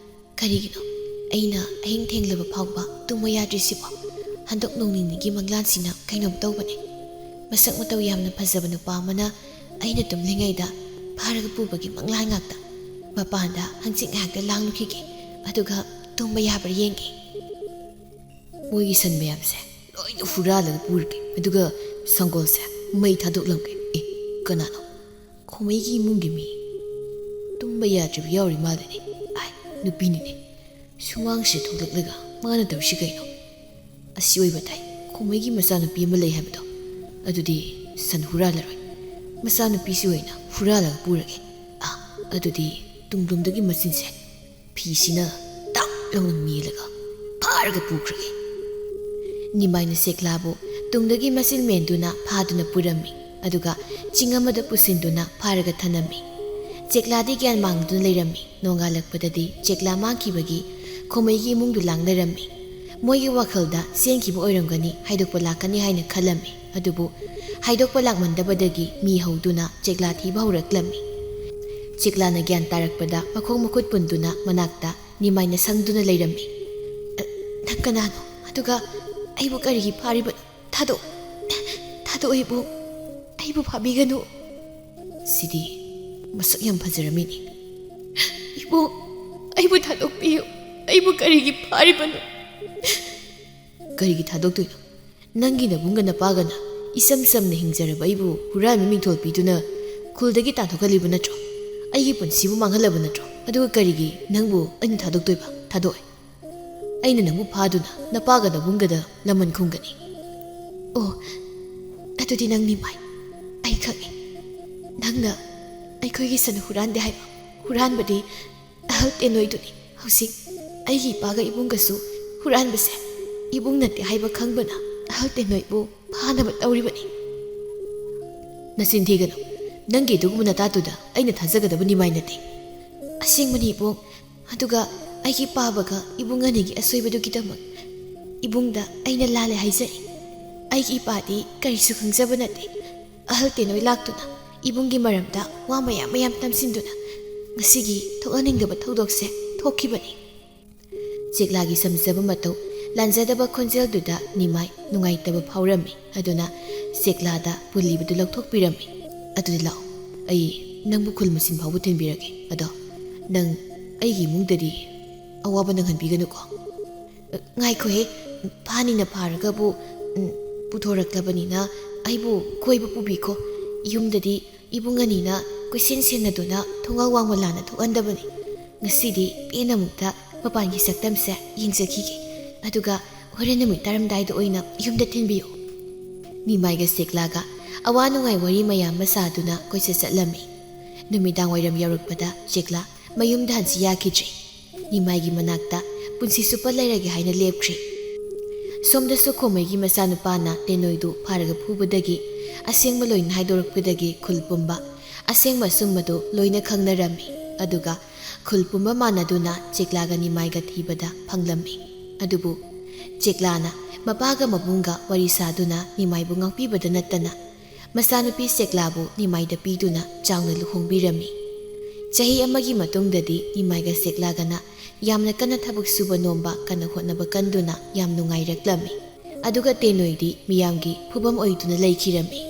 "ꯀꯔꯤꯒꯤꯅꯣ ꯑꯩꯅ ꯑꯍꯤꯡ ꯊꯦꯡꯂꯕ ꯐꯥꯎꯕ ꯇꯨꯝꯕ ꯌꯥꯗ꯭ꯔꯤꯁꯤꯕꯣ? ꯍꯟꯗꯛ ꯅꯣꯡ ꯅꯤꯅꯤꯒꯤ ꯃꯪꯂꯥꯟꯁꯤꯅ ꯀꯩꯅꯣꯝ ꯇꯧꯕꯅꯦ꯫ ꯃꯁꯛ ꯃꯇꯧ ꯌꯥꯝꯅ ꯐꯖꯕ ꯅꯨꯄꯥ ꯑꯃꯅ ꯑꯩꯅ ꯇꯨꯝꯂꯤꯉꯩꯗ ꯐꯥꯔꯒ ꯄꯨꯕꯒꯤ ꯃꯪꯂꯥꯟ ꯉꯥꯛꯇ꯫ ꯃꯄꯥꯟꯗ ꯍꯪꯆꯤꯠ ꯉꯥꯏꯍꯥꯛꯇ ꯂꯥꯡꯂꯨꯈꯤꯒꯦ, ꯑꯗꯨꯒ ꯇꯨꯝꯕ ꯌꯥꯕ꯭ꯔꯥ ꯌꯦꯡꯒꯦ꯫" "ꯃꯣꯏꯒꯤ ꯁꯟ ꯃꯌꯥꯝꯁꯦ ꯂꯣꯏꯅ ꯍꯨꯔꯥꯜꯂꯒ ꯄꯨꯔꯒꯦ, ꯑꯗꯨꯒ ꯁꯪꯒꯣꯜꯁꯦ ꯃꯩ ꯊꯥꯗꯣꯛꯂꯝꯒꯦ꯫" "ꯑꯦ, ꯀꯅꯥꯅꯣ? ꯈꯣꯃꯩꯒꯤ ꯏꯃꯨꯡꯒꯤ ꯃꯤ ꯇꯨꯝꯕ ꯌꯥꯗ꯭ꯔꯤꯕ ꯌꯥꯎꯔꯤ ꯃꯥꯜꯂꯦꯅꯦ꯫ ꯑꯥꯏ, ꯅꯨꯄꯤꯅꯤꯅꯦ꯫ ꯁꯨꯃꯥꯡꯁꯤꯗ ꯊꯣꯛꯂꯛꯂꯒ ꯃꯥꯅ ꯇꯧꯔꯤꯁꯤ ꯀꯩꯅꯣ? ꯑꯁꯤ ꯑꯣꯏꯕ ꯇꯥꯏ, ꯈꯣꯃꯩꯒꯤ ꯃꯆꯥꯅꯨꯄꯤ ꯑꯃ ꯂꯩ ꯍꯥꯏꯕꯗꯣ꯫ ꯑꯗꯨꯗꯤ ꯁꯟ ꯍꯨꯔꯥꯜꯂꯔꯣꯏ, ꯃꯆꯥꯅꯨꯄꯤꯁꯤ ꯑꯣꯏꯅ ꯍꯨꯔꯥꯜꯂꯒ ꯄꯨꯔꯒꯦ꯫ ꯑꯥ, ꯑꯗꯨꯗꯤ ꯇꯨꯡꯂꯣꯝꯗꯒꯤ ꯃꯆꯤꯟꯁꯦ ꯐꯤꯁꯤꯅ ꯇꯥꯛ ꯂꯥꯎꯅ ꯃꯦꯜꯂꯒ ꯐꯥꯔꯒ ꯄꯨꯈ꯭ꯔꯒꯦ꯫" ꯅꯤꯃꯥꯏꯅ ꯁꯦꯛꯂꯥꯕꯨ ꯇꯨꯡꯗꯒꯤ ꯃꯆꯤꯟ ꯃꯦꯟꯗꯨꯅ ꯐꯥꯗꯨꯅ ꯄꯨꯔꯝꯃꯤ, ꯑꯗꯨꯒ ꯆꯤꯡ ꯑꯃꯗ ꯄꯨꯁꯤꯟꯗꯨꯅ ꯐꯥꯔꯒ ꯊꯅꯝꯃꯤ꯫ ꯆꯦꯛꯂꯥꯗꯤ ꯒ꯭ꯌꯥꯟ ꯃꯥꯡꯗꯨꯅ ꯂꯩꯔꯝꯃꯤ꯫ ꯅꯣꯡꯉꯥꯜꯂꯛꯄꯗꯗꯤ ꯆꯦꯛꯂꯥ ꯃꯥꯡꯈꯤꯕꯒꯤ ꯈꯣꯃꯩꯒꯤ ꯏꯃꯨꯡꯗꯨ ꯂꯥꯡꯅꯔꯝꯃꯤ꯫ ꯃꯣꯏꯒꯤ ꯋꯥꯈꯜꯗ ꯆꯦꯟꯈꯤꯕ ꯑꯣꯏꯔꯝꯒꯅꯤ, ꯍꯥꯏꯗꯣꯛꯄ ꯂꯥꯛꯀꯅꯤ ꯍꯥꯏꯅ ꯈꯜꯂꯝꯃꯤ꯫ ꯑꯗꯨꯕꯨ ꯍꯥꯏꯗꯣꯛꯄ ꯂꯥꯛꯃꯟꯗꯕꯗꯒꯤ ꯃꯤ ꯍꯧꯗꯨꯅ ꯆꯦꯛꯂꯥ ꯊꯤꯕ ꯍꯧꯔꯛꯂꯝꯃꯤ꯫ ꯆꯦꯛꯂꯥꯅ ꯒ꯭ꯌꯥꯟ ꯇꯥꯔꯛꯄꯗ ꯃꯈꯣꯡ ꯃꯈꯨꯠ ꯄꯨꯟꯗꯨꯅ ꯃꯅꯥꯛꯇ ꯅꯤꯃꯥꯏꯅ ꯁꯪꯗꯨꯅ ꯂꯩꯔꯝꯃꯤ꯫ "ꯑ, ꯅꯪ ꯀꯅꯥꯅꯣ? ꯑꯗꯨꯒ ꯑꯩꯕꯨ ꯀꯔꯤꯒꯤ ꯐꯥꯔꯤꯕꯅꯣ? ꯊꯥꯗꯣꯛ-, ꯊꯥꯗꯣꯛꯑꯣ ꯏꯕꯨꯡ꯫ ꯑꯩꯕꯨ ꯐꯥꯕꯤꯒꯅꯨ꯫" ꯁꯤꯗꯤ ꯃꯁꯛ ꯌꯥꯝ ꯐꯖꯔꯝꯃꯤꯅꯦ꯫ "ꯏꯕꯨꯡ, ꯑꯩꯕꯨ ꯊꯥꯗꯣꯛꯄꯤꯌꯨ꯫ ꯑꯩꯕꯨ ꯀꯔꯤꯒꯤ ꯐꯥꯔꯤꯕꯅꯣ?" "ꯀꯔꯤꯒꯤ ꯊꯥꯗꯣꯛꯇꯣꯏꯅꯣ? ꯅꯪꯒꯤ ꯅꯕꯨꯡꯒ ꯅꯄꯥꯒꯅ ꯏꯁꯝ ꯁꯝꯅ ꯍꯤꯡꯖꯔꯕ ꯑꯩꯕꯨ ꯍꯨꯔꯥꯟꯕ ꯃꯤꯡꯊꯣꯜ ꯄꯤꯗꯨꯅ ꯈꯨꯜꯗꯒꯤ ꯇꯥꯟꯊꯣꯛꯍꯜꯂꯤꯕ ꯅꯠꯇ꯭ꯔꯣ? ꯑꯩꯒꯤ ꯄꯨꯟꯁꯤꯕꯨ ꯃꯥꯡꯍꯜꯂꯕ ꯅꯠꯇ꯭ꯔꯣ? ꯑꯗꯨꯒ ꯀꯔꯤꯒꯤ ꯅꯪꯕꯨ ꯑꯩꯅ ꯊꯥꯗꯣꯛꯇꯣꯏꯕ? ꯊꯥꯗꯣꯛꯑꯣꯏ꯫ ꯑꯩꯅ ꯅꯪꯕꯨ ꯐꯥꯗꯨꯅ ꯅꯄꯥꯒ ꯅꯕꯨꯡꯒꯗ ꯂꯃꯟ ꯈꯨꯝꯒꯅꯤ꯫" "ꯑꯣ, ꯑꯗꯨꯗꯤ ꯅꯪ ꯅꯤꯃꯥꯏ꯫ ꯑꯩ ꯈꯪꯉꯤ꯫ ꯅꯪꯅ ꯑꯩꯈꯣꯏꯒꯤ ꯁꯟ ꯍꯨꯔꯥꯟꯗꯦ ꯍꯥꯏꯕ ꯍꯨꯔꯥꯟꯕꯗꯤ ꯑꯍꯜ ꯇꯦꯅꯣꯏꯗꯨꯅꯤ꯫ ꯍꯧꯖꯤꯛ ꯑꯩꯒꯤ ꯏꯄꯥꯒ ꯏꯕꯨꯡꯒꯁꯨ ꯍꯨꯔꯥꯟꯕꯁꯦ ꯏꯕꯨꯡ ꯅꯠꯇꯦ ꯍꯥꯏꯕ ꯈꯪꯕꯅ ꯑꯍꯜ ꯇꯦꯅꯣꯏꯕꯨ ꯐꯥꯅꯕ ꯇꯧꯔꯤꯕꯅꯤ꯫" "ꯅꯆꯤꯟ ꯊꯤꯒꯅꯨ꯫ ꯅꯪꯒꯤ ꯑꯗꯨꯒꯨꯝꯕ ꯅꯇꯥꯗꯨꯗ ꯑꯩꯅ ꯊꯥꯖꯒꯗꯕ ꯅꯤꯃꯥꯏ ꯅꯠꯇꯦ꯫" "ꯑꯁꯦꯡꯕꯅꯤ ꯏꯕꯨꯡ꯫ ꯑꯗꯨꯒ ꯑꯩꯒꯤ ꯄꯥꯕꯒ ꯏꯕꯨꯡ ꯑꯅꯤꯒꯤ ꯑꯁꯣꯏꯕꯗꯨꯒꯤꯗꯃꯛ ꯏꯕꯨꯡꯗ ꯑꯩꯅ ꯂꯥꯜꯂꯦ ꯍꯥꯏꯖꯔꯤ꯫ ꯑꯩꯒꯤ ꯏꯄꯥꯗꯤ ꯀꯔꯤꯁꯨ ꯈꯪꯖꯕ ꯅꯠꯇꯦ꯫ ꯑꯍꯜ ꯇꯦꯅꯣꯏ ꯂꯥꯛꯇꯨꯅ ꯏꯕꯨꯡꯒꯤ ꯃꯔꯝꯗ ꯋꯥ ꯃꯌꯥꯝ ꯃꯌꯥꯝ ꯇꯝꯁꯤꯟꯗꯨꯅ ꯉꯁꯤꯒꯤ ꯊꯣꯛꯍꯟꯅꯤꯡꯗꯕ ꯊꯧꯗꯣꯛꯁꯦ ꯊꯣꯛꯈꯤꯕꯅꯤ꯫" ꯆꯦꯛꯂꯥꯒꯤ ꯁꯝꯖꯕ ꯃꯇꯧ ꯂꯥꯟꯖꯗꯕ ꯈꯣꯟꯖꯦꯜꯗꯨꯗ ꯅꯤꯃꯥꯏ ꯅꯨꯡꯉꯥꯏꯇꯕ ꯐꯥꯎꯔꯝꯃꯤ꯫ ꯑꯗꯨꯅ ꯆꯦꯛꯂꯥꯗ ꯄꯨꯜꯂꯤꯕꯗꯨ ꯂꯧꯊꯣꯛꯄꯤꯔꯝꯃꯤ꯫ "ꯑꯗꯨꯗꯤ ꯂꯥꯛꯑꯣ, ꯑꯩ ꯅꯪꯕꯨ ꯈꯨꯜ ꯃꯁꯤꯟ ꯐꯥꯎꯕ ꯊꯤꯟꯕꯤꯔꯒꯦ꯫ ꯑꯗꯣ ꯅꯪ ꯑꯩꯒꯤ ꯏꯃꯨꯡꯗꯗꯤ ꯑꯋꯥꯕ ꯅꯪꯍꯟꯕꯤꯒꯅꯨꯀꯣ꯫" "ꯉꯥꯏꯈꯣꯍꯦ, ꯐꯥꯅꯤꯅ ꯐꯥꯔꯒꯕꯨ, ꯎꯝ, ꯄꯨꯊꯣꯔꯛꯂꯕꯅꯤꯅ ꯑꯩꯕꯨ ꯀꯣꯏꯕ ꯄꯨꯕꯤꯈꯣ꯫ ꯌꯨꯝꯗꯗꯤ ꯏꯕꯨꯡ ꯑꯅꯤꯅ ꯀꯣꯏꯁꯦꯟ ꯁꯦꯟꯅꯗꯨꯅ ꯊꯣꯡꯒꯥꯜ ꯋꯥꯡꯃ ꯂꯥꯟꯅ ꯊꯣꯛꯍꯟꯗꯕꯅꯤ꯫ ꯉꯁꯤꯗꯤ ꯄꯦꯟꯅ ꯑꯃꯨꯛꯇ ꯃꯄꯥꯟꯒꯤ ꯁꯛꯇꯝꯁꯦ ꯌꯦꯡꯖꯈꯤꯒꯦ꯫ ꯑꯗꯨꯒ ꯍꯣꯔꯦꯟ ꯅꯨꯃꯤꯠ ꯇꯥꯔꯝꯗꯥꯏꯗ ꯑꯣꯏꯅ ꯌꯨꯝꯗ ꯊꯤꯟꯕꯤꯌꯨ꯫" ꯅꯤꯃꯥꯏꯒ ꯆꯦꯛꯂꯥꯒ ꯑꯋꯥ ꯅꯨꯡꯉꯥꯏ ꯋꯥꯔꯤ ꯃꯌꯥꯝ ꯑꯃ ꯁꯥꯗꯨꯅ ꯀꯣꯏꯆꯠ ꯆꯠꯂꯝꯃꯤ꯫ ꯅꯨꯃꯤꯗꯥꯡ ꯋꯥꯏꯔꯝ ꯌꯧꯔꯛꯄꯗ ꯆꯦꯛꯂꯥ ꯃꯌꯨꯝꯗ ꯍꯟꯁꯤ ꯌꯥꯈꯤꯗ꯭ꯔꯤ꯫ ꯅꯤꯃꯥꯏꯒꯤ ꯃꯅꯥꯛꯇ ꯄꯨꯟꯁꯤ ꯆꯨꯞꯄ ꯂꯩꯔꯒꯦ ꯍꯥꯏꯅ ꯂꯦꯞꯈ꯭ꯔꯤ꯫ ꯁꯣꯝꯗꯁꯨ ꯈꯣꯃꯩꯒꯤ ꯃꯆꯥꯅꯨꯄꯥꯅ ꯇꯦꯅꯣꯏꯗꯨ ꯐꯥꯔꯒ ꯐꯨꯕꯗꯒꯤ, ꯑꯁꯦꯡꯕ ꯂꯣꯏꯅ ꯍꯥꯏꯗꯣꯔꯛꯄꯗꯒꯤ ꯈꯨꯜ ꯄꯨꯝꯕ ꯑꯁꯦꯡꯕ ꯑꯆꯨꯝꯕꯗꯨ ꯂꯣꯏꯅ ꯈꯪꯅꯔꯝꯃꯤ꯫ ꯑꯗꯨꯒ ꯈꯨꯜ ꯄꯨꯝꯕ ꯃꯥꯟꯅꯗꯨꯅ ꯆꯦꯛꯂꯥꯒ ꯅꯤꯃꯥꯏꯒ ꯊꯤꯕꯗ ꯐꯪꯂꯝꯃꯤ꯫ ꯑꯗꯨꯕꯨ ꯆꯦꯛꯂꯥꯅ ꯃꯄꯥꯒ ꯃꯕꯨꯡꯒ ꯋꯥꯔꯤ ꯁꯥꯗꯨꯅ ꯅꯤꯃꯥꯏꯕꯨ ꯉꯥꯛꯄꯤꯕꯗ ꯅꯠꯇꯅ ꯃꯆꯥꯅꯨꯄꯤ ꯆꯦꯛꯂꯥꯕꯨ ꯅꯤꯃꯥꯏꯗ ꯄꯤꯗꯨꯅ ꯆꯥꯎꯅ ꯂꯨꯍꯣꯡꯕꯤꯔꯝꯃꯤ꯫ ꯆꯍꯤ ꯑꯃꯒꯤ ꯃꯇꯨꯡꯗꯗꯤ ꯅꯤꯃꯥꯏꯒ ꯁꯦꯛꯂꯥꯒꯅ ꯌꯥꯝꯅ ꯀꯟꯅ ꯊꯕꯛ ꯁꯨꯕ ꯅꯣꯝꯕ, ꯀꯟꯅ ꯍꯣꯠꯅꯕ ꯀꯟꯗꯨꯅ ꯌꯥꯝ ꯅꯨꯡꯉꯥꯏꯔꯛꯂꯝꯃꯤ꯫ ꯑꯗꯨꯒ ꯇꯦꯅꯣꯏꯗꯤ ꯃꯤꯌꯥꯝꯒꯤ ꯐꯨꯕꯝ ꯑꯣꯏꯗꯨꯅ ꯂꯩꯈꯤꯔꯝꯃꯤ꯫